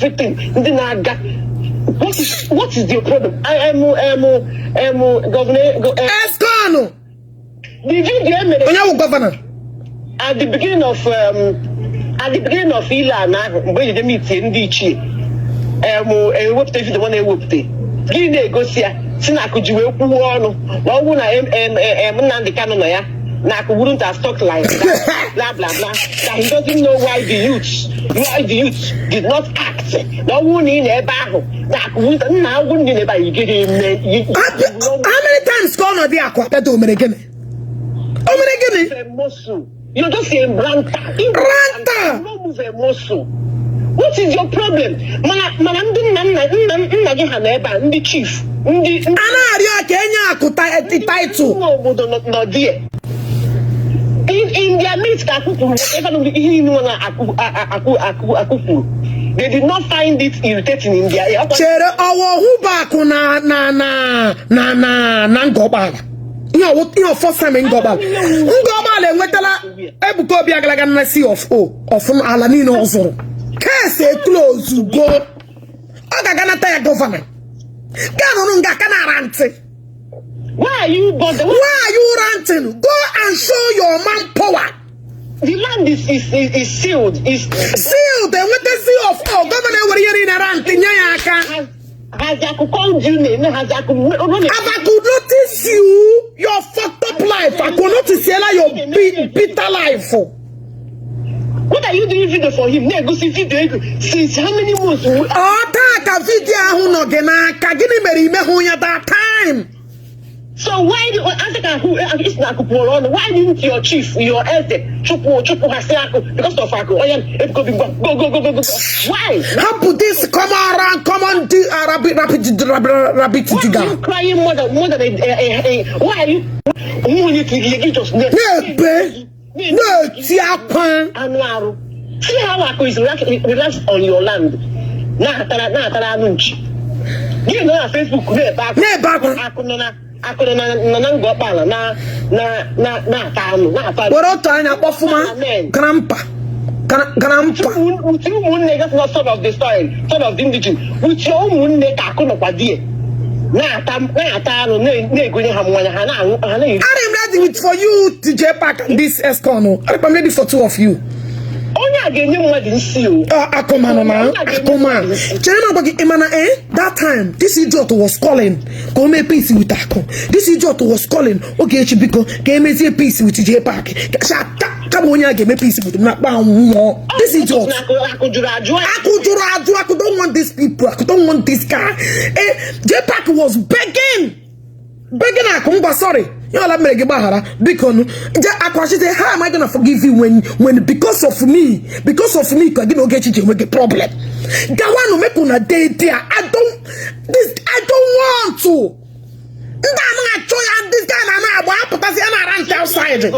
Everything ndị na-aga. What is the problem? I am governor Esconu. The video emere Onye wụ governor? At the beginning of ile ana ahụ, mgbe ejide m itie ndị ichie ewepụta video nwa na-ewepụta gịnị na-egosi ya si na akụ ji wee kwuwe ọnụ na ọ bụrụ na Nnamdi Kanu nọ ya na akụ wouldn't have talked like that, blah blah blah, that he doesn't know why the youth did not act, na ọ bụrụ na ị nọ ebe ahụ na akụ wouldn't nna agwụ ndị na ebe ahụ ị gaghị eme. How many times ka ọnọdụ akụ abịado? O mere gịnị? O mere gịnị? A muscle. You're just a ranter. Ranter. You don't move a muscle. What is your problem? Mana ndị nna nna gị ha nọ ebe a, ndị chief, ndị A na-arịọ ka enye akụ title. Nwe obodo nọ there. In their midst ka akụ kwuru whatever ihe niile nọ na akụ kwuru. They did not find it irritating in their ear. Chere, ọwa ọhụba akụ na Ngọkpala, ihe ọwụ ihe first time Ngọkpala, Ngọkpala enwetala Ebuka Obi agalaga na C of O of ala niile ọ zụrụ case close go, ọ ga-aga nata ya governor gaa nụrụ nga aka na-ara ntị. Why are you bothered? Why are you ranting? Go and show your man power. The land is sealed. Is Sealed, enweta C of O, governor ewere ihe niile rant nye ya aka. Has Aku called you name? Has Aku Have I could notice you, your fucked up life. I could notice your bitter life. What are you doing video for him? Na-egosi video ego since how many months? Ọ taa ka video ahụ nọ gị n'aka. Gịnị mere imehụ ya that time? So why do asị ka who isi na akụ pụrụ ọnụ? Why didn't your chief, your eze, chụpụ ha si akụ because of akụ onye Ebuka Obi, ngwa, go go go go go? Why? Hapụ this common round, common rabbit, rabbit, rabbit, rabbit Why are digger. you crying more than a, why are you onwe onye tiri ihe gị just Na-ebe, na-eti akwa. Anụ arụ. See how akụ is relax on your land, na-atara anụ nchi. Gị nọ na Facebook na-ebe akwa. Na-ebe akwa. Akụ nọ na Ngọkpala na na-ata anụ, na-ata anụ. Were otu anya kpọfụma grandpa, grandpa. With ụmụnne gị na son of the soil, son of the indigene, with your ụmụnne ka akụ nọkwa die na-ata anụ, na-egonye ha mmanya, ha na-aṅụ, ha na-eri. I am ready with for you, TJ Park and this Escon. I'm ready for two of you. Onye a ga-enye mmadụ nsi o. Akụmanụ na akụman chere m agwa gị, ịmana that time this idiot was calling ka o mee peace with akụ. This idiot was calling Ogechi, biko ka emezie peace with TJ Park. Kama onye a ga-eme peace with m na akpa nwụọ this idiot. Na akụ jụrụ ajụ. Akụ jụrụ ajụ. Akụ don't want these people. Akụ don't want this guy. J Park was begging, begging akụ, ngwa, sorry, ihe ọla mere gị, gbaghara biko nu. Je akụ achite, how am I gonna forgive you when because of me ka gị na Ogechi ji enwe gị problem? Gawanụ, make una dey there. I don't want to. Ndị a na-achọ ya, this guy na na-agba apụtasị ya na-ara ntị outside.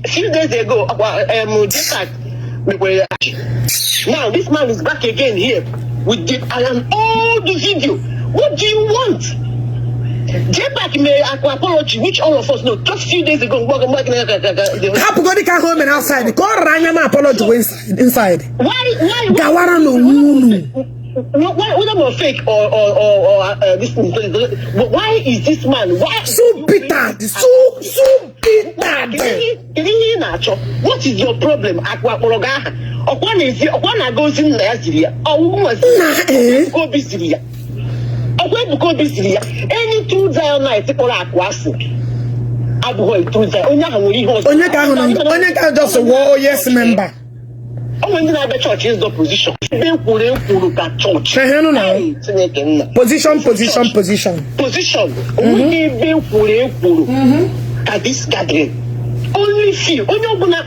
Few days ago, akwa JPAC mekwere ya. Now this man is back again here with an old video. What do you want? JPAC mere akwa apology, which all of us know, just few days ago. Hapụgodi ka ahụ o mere outside ka ọ rara anya ma apology wee inside. Why? Gawara n'onwe unu. Why, whether more fake or this thing, why is this man? Why? So bitter, so so bitter. Kedu ihe ị na-achọ? What is your problem? Akwa akpọrọ gị aha? Ọkwa na-ezi, ọkwa na-aga ozi nna ya ziri ya. Ọwụwụ nwa Nna, eh? Ebuka Obi ziri ya. Ọkwa Ebuka Obi ziri ya. Any true Zionite kpọrọ akụ asị abụghị a true Zion. Onye ahụ nwere ihe ọzọ. Onye ka ahụ nọ, onye ka ahụ just wụọ yes member. O nwere ndị na-abịa chọọchị ịzọ position. Ebe ekwuru ekwuru ka chọọchị. Ehe, nụ na. Hey, Chineke nna. Position, position, position. Position, onweghị ebe ekwuru ekwuru ka this gathering. Only few, onye ọbụla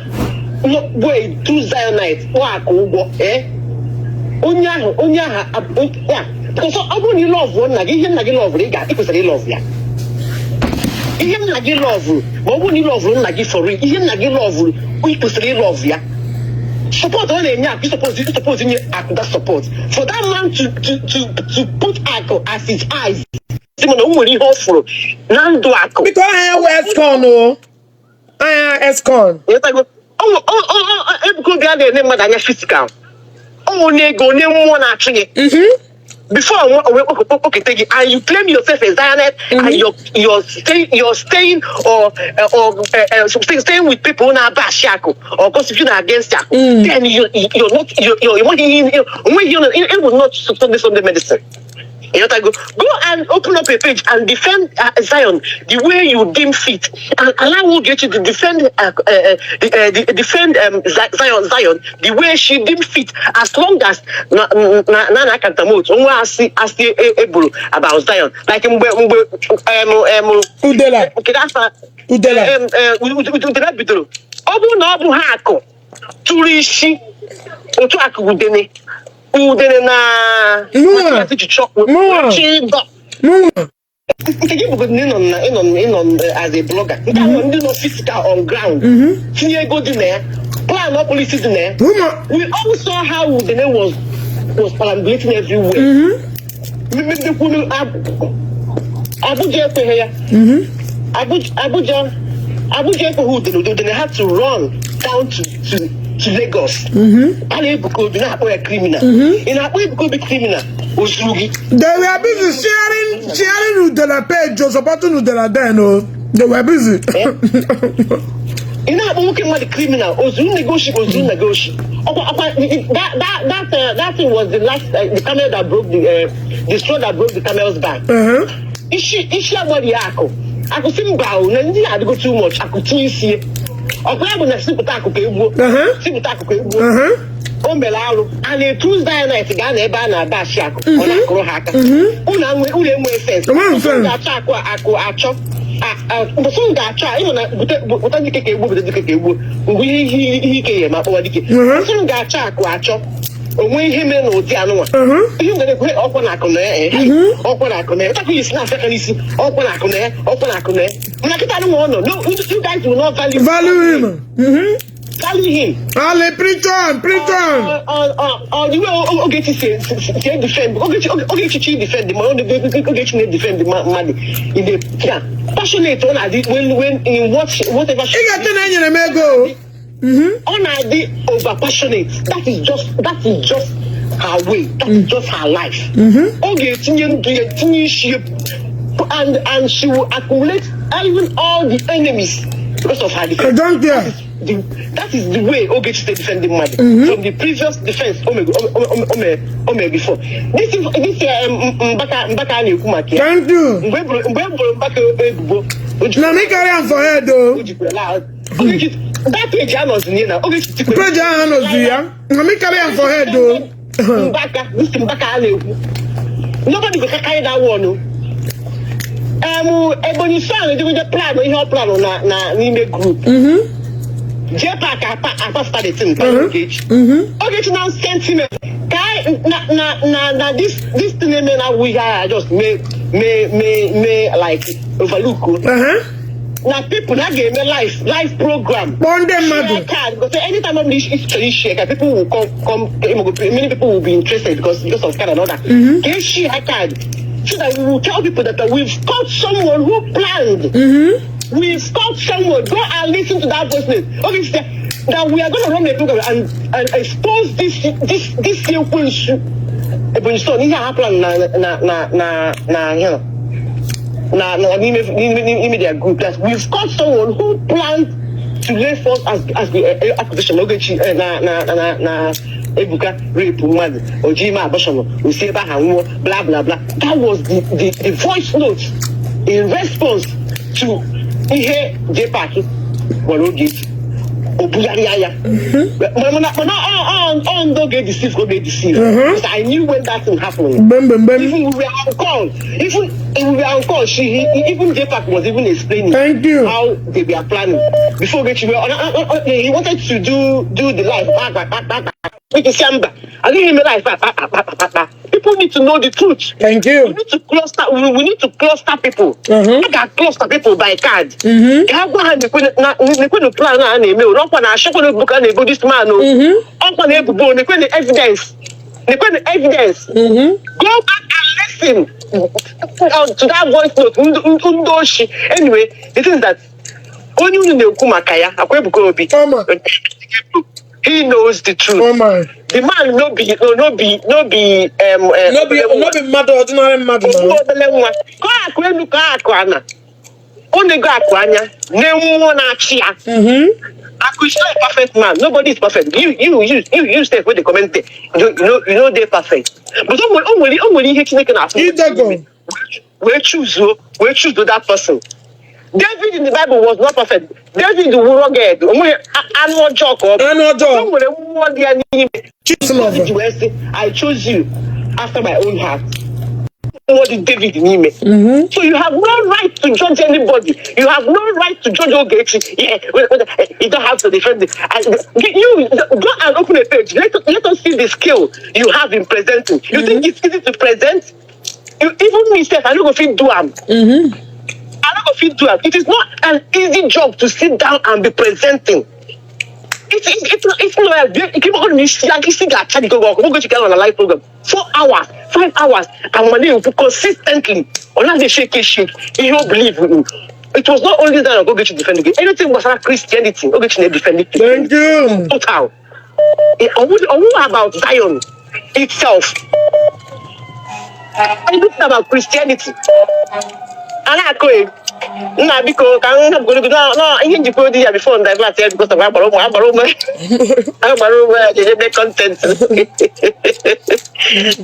nọ bụ a true Zionite kpọọ akụ ụgwọ, onye ahụ ya, because ọ bụrụ na ị love nna gị, ihe nna gị loverụ, ị kwesịrị ịlove ya. Ihe nna gị loverụ, ma ọ bụrụ na ị loverụ nna gị for real, ihe nna gị loverụ, ị kwesịrị ịlove ya. Support ọ na-enye akụ, suppose nye akụ that support. For that man to put akụ as his eyes, sị mana o nwere ihe ọ fụrụ na ndụ akụ. Biko, aha ya wụ Escon o, aha ya Escon. Ịghọtago? Ebuka Obi a na-ene mmadụ anya physical. Ọ onye ego, onye mmụọ na-achụ gị. Before onwe kpọkete gị, and you claim yourself a Zionist, and you're staying or staying with people na-abashi akụ or gossiping against akụ, then you're not, you're onweghị ihe, will not Sunday Sunday medicine. You know, go and open up a page and defend Zion the way you deem fit, and allow Ogechi to defend defend Zion the way she deem fit, as long as na na na na kantamot onwe asị asị eburu about Zion, like mgbe Udela. Kedu afa? Udela. Udela bidoro. Ọ bụrụ na ọ bụ ha akụ tụrụ isi otu akụ udene udene na Mụnwa. Mụnwa. Chidọ. Mụnwa. Nke gị bụgodị na ịnọ as a blogger, nke ahụ ndị nọ physical on ground tinye ego dị na ya, plan policy dị na ya. Mụnwa. We all saw how Udene was perambulating everywhere. Megidekwuru Abuja ekweghị ya. Abuja ekweghị Udene. Udene had to run down to Lagos. A na-Ebuka Obi na-akpọ ya criminal. Ị na-akpọ Ebuka Obi criminal, o zuru gị. They were busy sharing Udela page or supporting Udela then. Oh, they were busy. Ị na-akpọ nwoke mmadụ criminal, o zuru negoshi, o zuru negoshi. Ọkwa that thing was the last the camel that broke the straw that broke the camel's back. Isi agbari ya akụ akụ si mba o na ndị na-adịgo too much akụ tinye isi ya. Ọkwa ya bụ na sipụta akụ ka egbuo, sipụta akụ ka egbuo. O mere arụ a na-etu Zionite gaa na ebe a na-aba ashị akụ, ọ na-akụrụ ha aka. Unu enwe sense. Enweghị sense. Ga-achọ akụ akụ achọ mbọsị m ga-achọ a ịhụ na bute dike ka egbuo, bute dike ka egbuo mgbe ihe ike ya ma akpọwa dike. Mbọsị m ga-achọ akụ achọ onwe ihe mere na ụdị anụnwa, ihe m ga na-ekwu, ọkwa na akụ na ya, ọkwa na akụ na ya takwa isi na-asa aka n'isi, ọkwa na akụ na ya, ọkwa na akụ na ya. Mana kịta anụnwa ọ nọ, no, you guys will not value Value him. Value him. Ali, preach on, preach on. On the way Ogechi si defend Ogechi, Ogechi chi defend ma Ogechi na-defend mmadụ in the, yeah, passionate ọ na-adị when in whatever Ị ga-ete na enyere m ego. Ọ na-adị over passionate. That is just her way, that is just her life. Ọ ga-etinye ndụ ya, tinye isi ya, and she will accumulate even all the enemies because of her I defense. don't care. That is the way Ogechi dey defend the mmadụ from the previous defense o mere before. This Mbaka a na-ekwu maka ya. Thank you. Mgbe e boro Mbaka ebubo, o Na me carry am for head o o. jikwara laa. Ogechi, that page anọzi n'ihe na Ogechi tikwere. Page ahụ anọzi ya. Na me carry am for head o. Mbaka, this Mbaka a na-ekwu, nobody go carry that one o. Ebonyi Son ejegide plan ihe ọ plan na n'ime group. JPAC apa the thing by Ogechi. Ogechi now sent him ka na this thing eme na we here just may like overlook o. Na people na ga-eme live program. Kpọọ ndị mmadụ. Share card, because anytime I'm chọrọ share card, people will come, many people will be interested because of card and all that. Ka e share card so that we will tell people that we've caught someone who planned. We've caught someone. Go and listen to that voice note. Okay, so that we are going to run a program and expose this ekwensu Ebonyi Son, ihe a plan na you know, na n'ime their group, that we've caught someone who planned to lay false as the accusation Ogechi na Ebuka rape mmadụ, o ji ime abortion, o si ebe ahụ nwụọ, blah blah blah. That was the voice note in response to ihe JPAC gwara Ogechi. O bugharịa ya, mana ọ ndị oge deceive ka oge deceive, because I knew when that thing happened. Gbem gbem gbem. Even we were on call, even we were on call, even JPAC was even explaining Thank you. how they were planning before Ogechi were he wanted to do the live kpa kpa kpa kpa kpa. December agaghị eme live kpa kpa kpa kpa kpa. People need to know the truth. Thank We you. need to cluster, we need to cluster people. A ga cluster people by card ka ha gwa ha nekwe na plan a na-eme o n'ọkwa na achọkwa na ebubo ka a na-ebo this man o, ọkwa na ebubo, nekwe na evidence, nekwe na evidence. Go back and listen to that voice note. Ndị oshi. Anyway, the thing is that onye unu na-ekwu maka ya akwa Ebuka Obi. Ọma. He knows the truth. Oh my. The man no be no no be no be No be no be mmadụ, ordinary mmadụ na. Obele nwa kọọ akụ elu, kọọ akụ ana, ọ na-ego akụ anya na mmụọ na-achị ya. Aku is not a perfect man. Nobody is perfect. You sef wey dey comment there, you know dey perfect. But o nwere ihe Chineke na-afụ. Idego. Wee choose that person. David in the Bible was not perfect. David wu rugged. O nweghị anụ ọjọọ ka ọ bụ. Anụ ọjọọ. O nwere mmụọ dị ya n'ime. Chief lover. Ji wee sị, "I chose you after my own heart." Mmụọ dị David n'ime. So you have no right to judge anybody. You have no right to judge Ogechi. Yeah, well, you don't have to defend it. And you go and open a page. Let us see the skill you have in presenting. You think it's easy to present? You, even me sef, I no go fit do am. I no go fit do am. It is not an easy job to sit down and be presenting. It's not like keep on isi isi ga-acha gị ọkụ. Ogechi ka nọ na live program 4 hours, 5 hours, and when you consistently ọ naghị shake shake ihe o believe in. It was not only that Ogechi defend gị, anything gbasara Christianity, Ogechi na-defend. Thank you. Total ọwụ about Zion itself, anything about Christianity a na-akụ e nna, biko, ka m hapụgoro gị na ihe njikwa odi ya before divert ya, because of agbara ụmụ ya jeje content.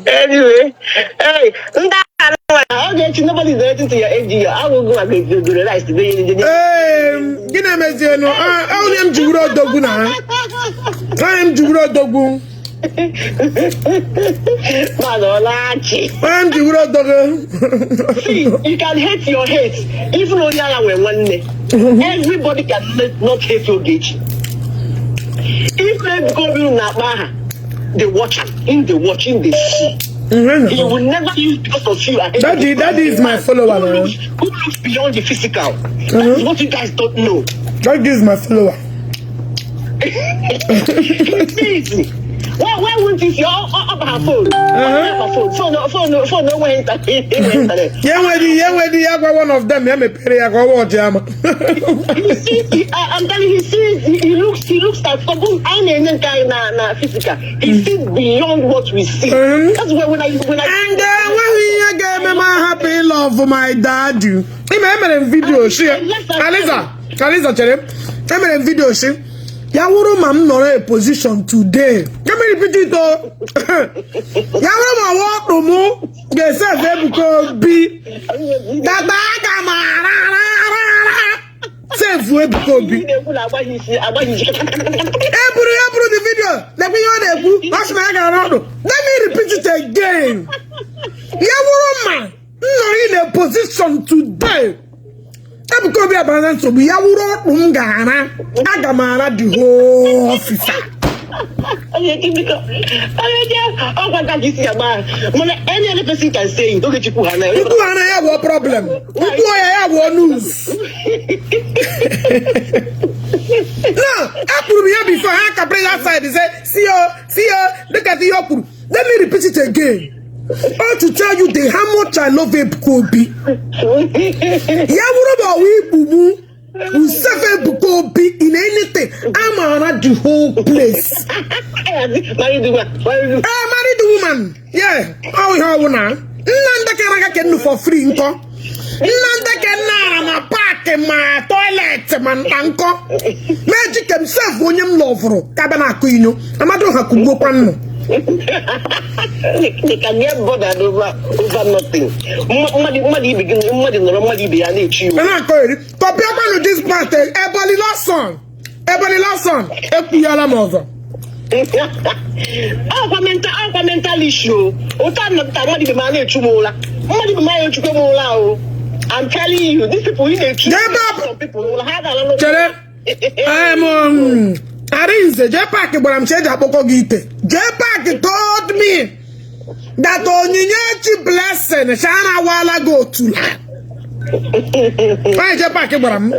Anyway, hey, ndị agha Ogechi, nobody is relating to your age. Ahụgụ maka egoro rice. Ee, gịnị emezienụ? Onye m ji wuru odogwu na ha, onye m ji wuru odogwu. Man, ọ na-achị. Onye m ji wuru odogwu. See, you can hate your hate. Even onye agha nwere nwanne. Everybody can not hate Ogechi. If Ebuka Obi na-akpọ aha, they watch am, in the watch, in the see. He will never use because of you and hate. Daddy, Daddy is my follower Who now. looks beyond the physical. That's what you guys don't know. Daddy is my follower. Easy. Why wouldn't you see all up her phone? Up her phone. Phone, phone, phone, no way internet. Ya nwere ya gwa one of them ya mepere ya ka ọ wọchị ama. He sees, I'm telling you, he sees, he looks at some, I na-enye nke anyị na physical. He sees beyond what we see. That's why when I And enweghị ihe ga-eme m ahapụ ịlove my daddy. Ime emere m video shi Aliza, Aliza, chere, emere m video shi ya wụrụ ma m nọrọ a position today. Let me repeat it o. Ya wụrụ ma wọkpụ mụ ga-esave Ebuka Obi dada, aga m ara ara ara ara save Ebuka Obi. Ị na-ekwu na agbaghị isi, agbaghị isi. Eburu ya buru the video, lekwa ihe ọ na-ekwu. Ọ sị na ya gara ọdụ. Let me repeat it again. Ya wụrụ ma m nọrọ in a position today, Ebuka Obi abara na nsogbu, ya wụrụ ọkpụ m ga-ara, aga m ara the whole officer. Onye ji biko, onye ji ọgwa ka isi agba. Mana any other person can say it. Ogechi kwu ha na. Ikwu ha na ya wụọ problem, ikwu ya ya wụọ news. No, ekwuru m ya before ha kapịrị that side, say, see o, see o, look at ihe o kwuru. Let me repeat it again. All to tell you the how much I love Ebuka Obi. Ya wụrụ ma ọwa ikpu mụ will save Ebuka Obi in anything, amara the whole place. Marry the woman. Marry the Eh, marry the woman. Yeah, ọ ihe ọwụ na nna ndị kara aka kennu for free nkọ, nna ndị ke nara ma park ma toilet ma nta nkọ meji kem sef onye m loveụrụ ka bịa na-akụ inyo amadu ha kugbuokwa nnụ. They can get bothered over nothing. Mmadụ ibe gị, mmadụ nọrọ, mmadụ ibe ya na-echi iwu. Ị na-akọ eri kọpịakwanụ this part. Ebony Lawson, Ebony Lawson, ekwughiala m ọzọ. Ọkwa mental issue o. Otu a nọpụta, mmadụ ibe m a na-echu m ụra. Mmadụ ibe m a na-echukwa m ụra o. I'm telling you, these people ị na-echu N'ebe ọ bụ- some people ụra ha ga-ala n'ụlọ. Chere. Arinze J Park gwara m, eji akpọkọ gị ite. J Park told me that Onyinyechi Blessing shara awala gị otula. Onye J Park gwara m.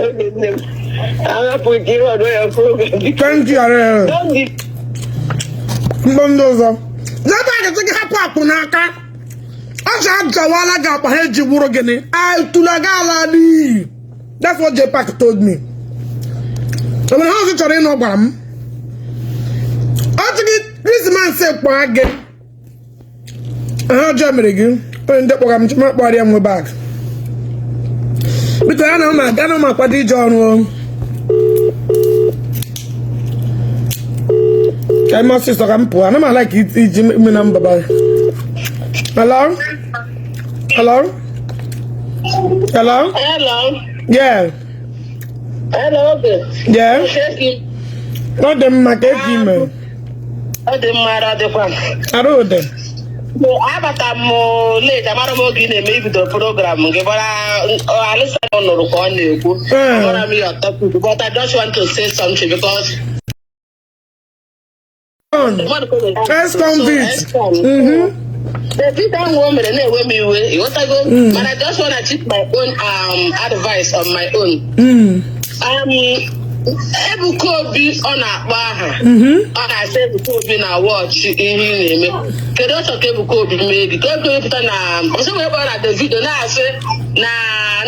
Ahapụ ka ịrụ ọrụ ya program. Thank you, Arinze. Don't be Mkpọ ndị ọzọ J Park sị gị hapụ akpụ n'aka, ọ sị ajawala gị akpa ha eji wụrụ gịnị atụla gị ala n'iyi. That's what J Park told me. Enwere ha ọzọ chọrọ ịnụ ọ gwara m. This man say kpọọ gị. Aha ọjọọ mere gị. Onye ndị kpọga m chima kpọrọ ya nwe bag. Biko ya na m aga na m akwado ije ọrụ o. Ka ime ọsịsọ ka m pụọ. Ana m a-like iji ime na mbaba. Hello? Hello? Hello? Hello. Yeah. Hello, oge. Yeah. Ọ dị mma ka eke ime. Ọ dị mma, arụ dịkwa. Arụ dị. Abata m late, amara m oge ị na-eme ibido program gị bara Alisa nụrụ ka ọ na-ekwu. Amara m your topic, but I just want to say something because Ex-convict. The video ahụ o mere na-ewe m iwe, ịghọtago? Mana I just wanna keep my own advice on my own. Ebuka Obi ọ na-akpọ aha, ọ na-asị Ebuka Obi na watch ihe ị na-eme. Kedu ọchọ ka Ebuka Obi mee gị? Ka Ebuka Obi pụta na ọsọ wee kpọrọ na Davido na-asị na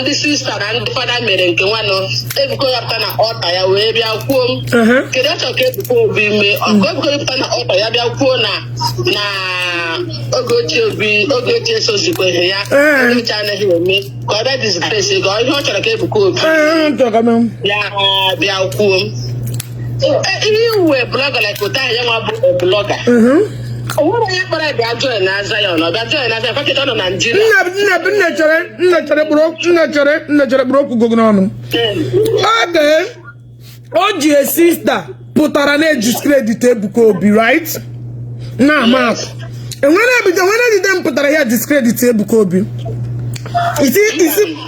ndị sista na ndị fada mere nke nwanụ Ebuka Obi pụta na altar ya wee bịa kwuo m. Kedu ọchọ ka Ebuka Obi mee? Ọ ka Ebuka Obi pụta na altar ya bịa kwuo na na Ogechi Obi Ogechi esozikweghị ya, Ogechi anaghị eme ka ọ bịa disgrace ka ihe ọ chọrọ ka Ebuka Obi bịa bịa kwuo. Ihe iwe blogger like otu ahụ ya nwa bụ blogger, o nwere onye kpọrọ bịa join na Zion, ọ bịa join na Zion pakịta ọ nọ na Nigeria. Nne nne chere, nne chere, kpụrụ nne chere, nne chere, kpụrụ okwu gị n'ọnụ. Oge o ji a sister pụtara na-ediscredit Ebuka Obi, right? Na ama enwere ebido enwere ejide m pụtara ya discredit Ebuka Obi.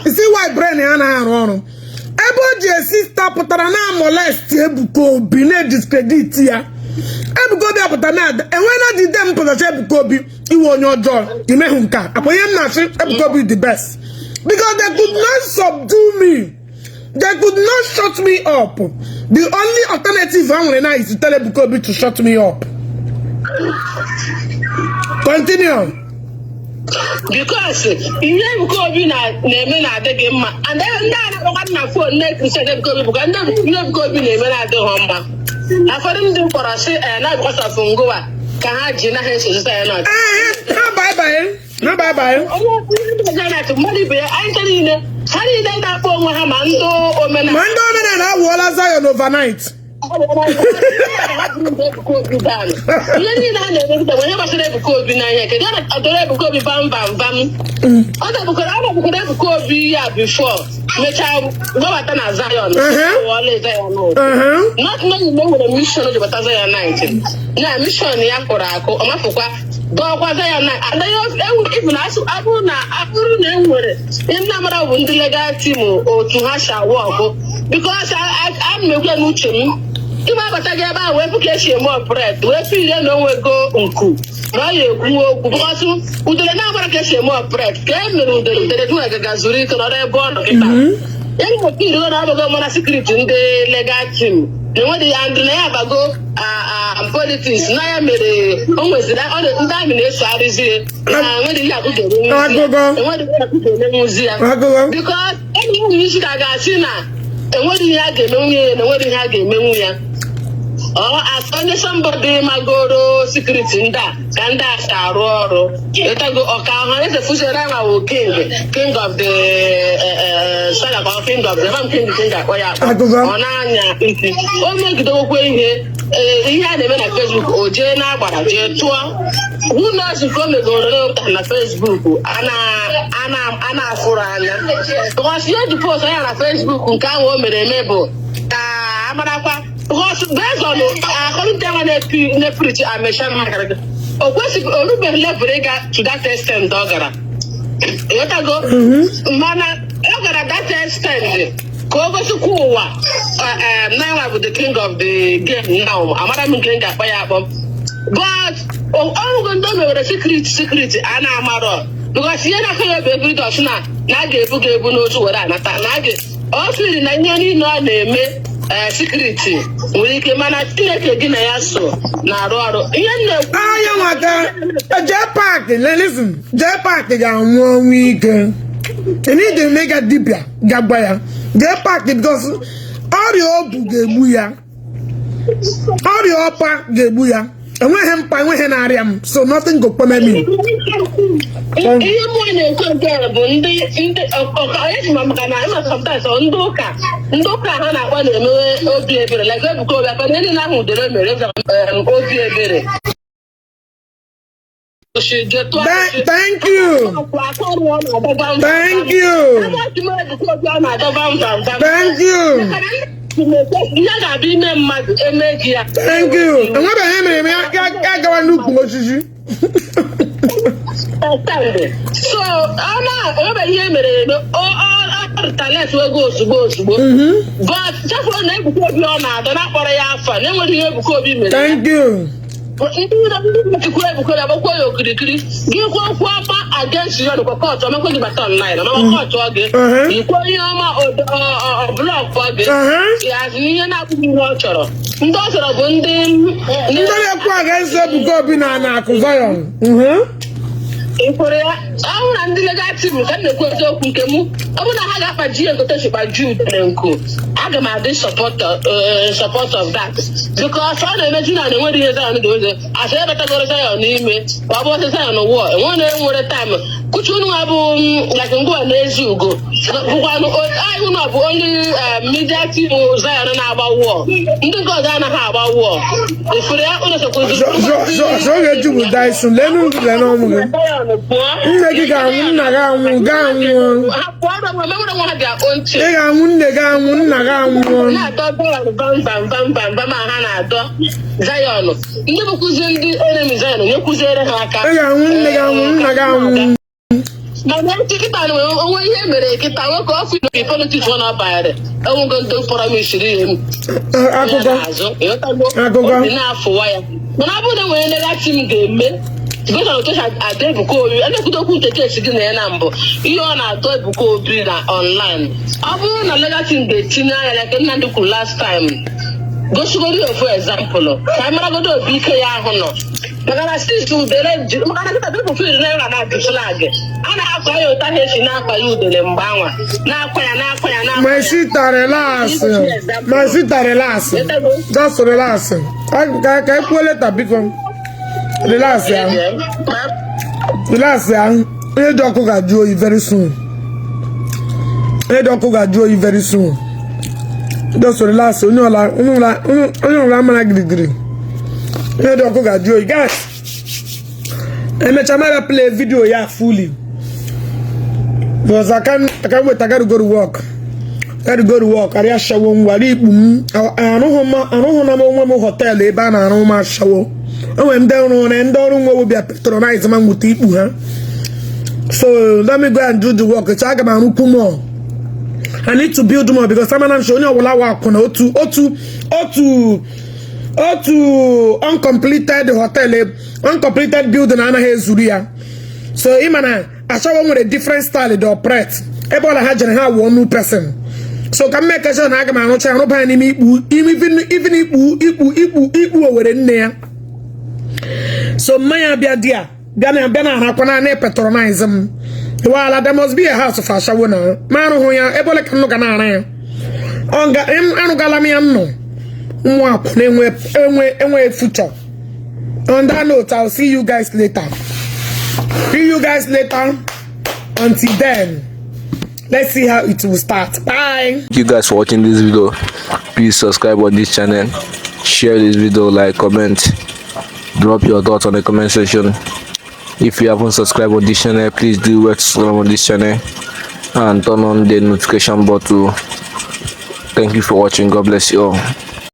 Isi why brain ya na-arụ ọrụ ebe o ji sister pụtara na molest Ebuka Obi na-ediscredit ya. Ebuka Obi apụta na enwere ejide m pụtacha Ebuka Obi iwe onye ọjọọ imehụ nke a akwa ihe m na-asị Ebuka Obi the best because they could not subdue me, they could not shut me up. The only alternative ha nwere now is to tell Ebuka Obi to shut me up. Continue. Because ihe Ebuka Obi na-eme na-adị gị mma, and then ndị a na-akpọkwa na phone na-ecriticize Ebuka Obi bụkwa ndị ihe Ebuka Obi na-eme na-adịghị mma. Ụfọdụ ndị kpọrọ sị ee na because of ngụwa ka ha ji naghị esozita ya na Ee, ha bye bye, ha bye bye. Onye mmadụ ibe ya anyị ncha niile ha niile na-akpọ onwe ha ma ndị omenala ma ndị omenala awụọla Zion overnight. Ihe niile ha na-emegide bụ ihe gbasara Ebuka Obi n'anya. Kedu a dọrọ Ebuka Obi bam bam bam? Ọ dọbukwara ọ dọbukwara Ebuka Obi ya before mechaa gbabata na Zion, ghọọla Zion, not knowing na o nwere mission o ji bata Zionite, na mission ya kụrụ akụ ọ mafụkwa dọọkwa Zionite. Even abụrụ na e nwere ihe ndị amara bụ ndị legal team otu ha si awụ ọkụ, because ana m ekwu ya n'uche m ịma abata gị ebe ahụ wee fụ ka esi eme operate wee fụ ire na onwego nku na ọ ya ekwu okwu, because udele na-amara ka esi eme operate ka e mere udele udele dum agaga zuru ike nọrọ ebe ọ nọ kịta. Ya na irigo na abago mara secret ndị legal team na enweghị ya ndị na ya abago politics na ya mere o nweziri ndị amị na-esogharịzi na enweghị ihe akụ ga-emenwuzi ya, enweghị ihe akụ ga-emenwuzi ya Agụgọ. Because enyi nwunye isi ka ga-asị na enweghị ihe a ga-emenwu ya, na enweghị ihe a ga-emenwu ya. Ọ as onye somebody magoro secret ndị a ka ndị a si arụ ọrụ ịtago ọka ọha eze fụziere ma wụ king of the saga ka ọ king of the mam king king akpọ ya akpọ. Agụgọ. Ọ na-anya isi o megidewokwa ihe ihe a na-eme na Facebook, o jee na-agbara jee tụọ. Who knows nke o megoro na Facebook a na-afụrụ anya, because ihe o ji post anya na Facebook nke ahụ o mere eme bụ ka amarakwa, because based on according to nwa na-epreach amesha o kwesịghị orubeghị level ịga to that extent ọ gara, ịghọtago? Mana ọ gara that extent ka o gosikwa ụwa na ya bụ the king of the game now. Amara m nke m ga-akpọ ya akpọ, but ọrụgo ndị o mewere secret secret a na-amarọ, because ihe na-aka ya bụ everyday na na a ga-ebu ga ebu n'otu were anata na a ga ọ sịrị na ihe niile ọ na-eme secret nwere ike, mana Chineke gị na ya so na-arụ ọrụ ihe m na-ekwu. Anya nwata JPAC, listen, JPAC ga-anwụ ọnwụ ike. Enide m ịga dibịa ga-gwa ya JPAC, because ọrịa obu ga-egbu ya, ọrịa ọpa ga-egbu ya. Enweghị mkpa, enweghị na-arịa m, so nothing go kpeme me. Ihe mmụọ na-ekwu nke a bụ ndị ọka onye si ma, maka na ịma sometimes ọ ndị ụka ha na-akpọ na-emewe obi ebere, like Ebuka Obi akpa na niile ahụ udere mere obi ebere. Thank you. Thank you. Thank you. Ihe ga-abịa ime mmadụ eme gị ya. Thank you. Enwebeghị mere m ya gawa n'ukwu osisi. So ọ na enwebeghị ihe mere eme, ọ retaliate ego ozugbo ozugbo, but chefuo na Ebuka Obi ọ na-adọ na-akpọrọ ya afa na enweghị ihe Ebuka Obi mere ya. Thank you. Ndị chukwu Ebuka Obi agbakwa ya okirikiri gị kwuo okwu ọma against ya dịkwa court ọmakwa gị bata online ọmakwa court gị. Ikwu ihe ọma, block gị. Ya ihe na-abụghị ihe ọ chọrọ, ndị ọ chọrọ bụ ndị Ndị na-ekwu against Ebuka Obi na akụ Zion. Ị kwere ya, ọ bụrụ na ndị legal team ka m na-ekwu eziokwu nke mụ, ọ bụrụ na ha ga-akpaji ya ngote kpaji udere nku, aga m adị support of that, because ọ na-emeju na enwere ihe Zion ga-eweze asị ebatagoro Zion n'ime ka ọ bụ ọsị Zion wụọ enwe na enwere time kuchi unu nwa bụ like ngwa na ezi ugo bụkwanụ anyị unu bụ only media team Zion na-agba wụọ, ndị nke ọzọ anaghị agba wụọ ifuru ya unu sokwuzi. So ọ ga-eju bụ Dyson lenu lenu ọmụ gị. Nne gị ga-anwụ, nna gị anwụ, gị anwụọ. Ha pụọ na nwe menwere nwe ha their own team. Ị ga-anwụ, nne gị anwụ, nna gị anwụọ. Na-adọ Zion bam bam bam bam bam a ha na-adọ Zion, ndị bụkwuzi ndị enemy Zion nyekwuziere ha aka. Ị ga-anwụ, nne gị anwụ, nna gị anwụ. Mana kịta na onwe ihe mere kịta nwoke ọfụ ibi politics ọ na-abanyere enwego ndị promisiri ihe Akụkọ. n'azụ ịghọtago? Akụkọ. Obi na-afụwa ya, mana ọ bụrụ na enwere legal team ga-eme gosi otu esi ada Ebuka Obi a na-ekwute okwu nke kesi gị na ya na mbụ, ihe ọ na-atọ Ebuka Obi na online, ọ bụrụ na legal team ga-etinye anya like Nnamdị kwuru last time, gosigoro ya ofu example ka anyị maragodo obi ike ya ahụ nọ, maka na since udele ji maka na kịta people feel na na the flag a na-akwa ya ụta ha esi na-akwa ya udele mgbe anwa na-akwa ya na-akwa ya na-akwa My ya. sister, relax. My sister, relax. Just relax. Ka ekwuo later, biko. Relax ya. Relax ya. Onye dị ọkụ ga-ajụ oyi very soon. Onye dị ọkụ ga-ajụ oyi very soon. Just relax. Onye ọla mara girigiri. Onye dị ọkụ ga-ajụ oyi. Guys, emechaa mara play video ya fully. Because I can't wait. I gotta go to work. Gotta go to work. Arịa ashawo ngwara ikpu m. Arụghị na m onwe m hotel ebe a na-arụ m ashawo. Enwere ndị ọrụ na ndị ọrụ nwewo bịa patronize ma nweta ikpu ha. So let me go and do the work. Echi aga m arụkwu more. I need to build more because amana m sị onye ọbụla wa akwụna otu uncompleted hotel, uncompleted building anaghị ezuru ya. So ịma na ashawo nwere different style dey operate. Ebe ọla ha jere ha wụọ new person. So ka m make sure na aga m arụcha arụba ya n'ime ikpu even ikpu owere nne ya. So mmanya bịa di a bịa na arakwa na patronize m. Wala, there must be a house for ashawo na ma arụhụ ya ebe ole ka nnụ ga na-ara ya. Ọ ga arụgala m ya nnụ nwa akwụ na-enwe enwe future. On that note, I'll see you guys later. See you guys later. Until then, let's see how it will start. Bye. Thank you guys for watching this video. Please subscribe on this channel, share this video, like, comment, drop your thoughts on the comment section. If you haven't subscribed on this channel, please do well to subscribe on this channel and turn on the notification button. Thank you for watching. God bless you all.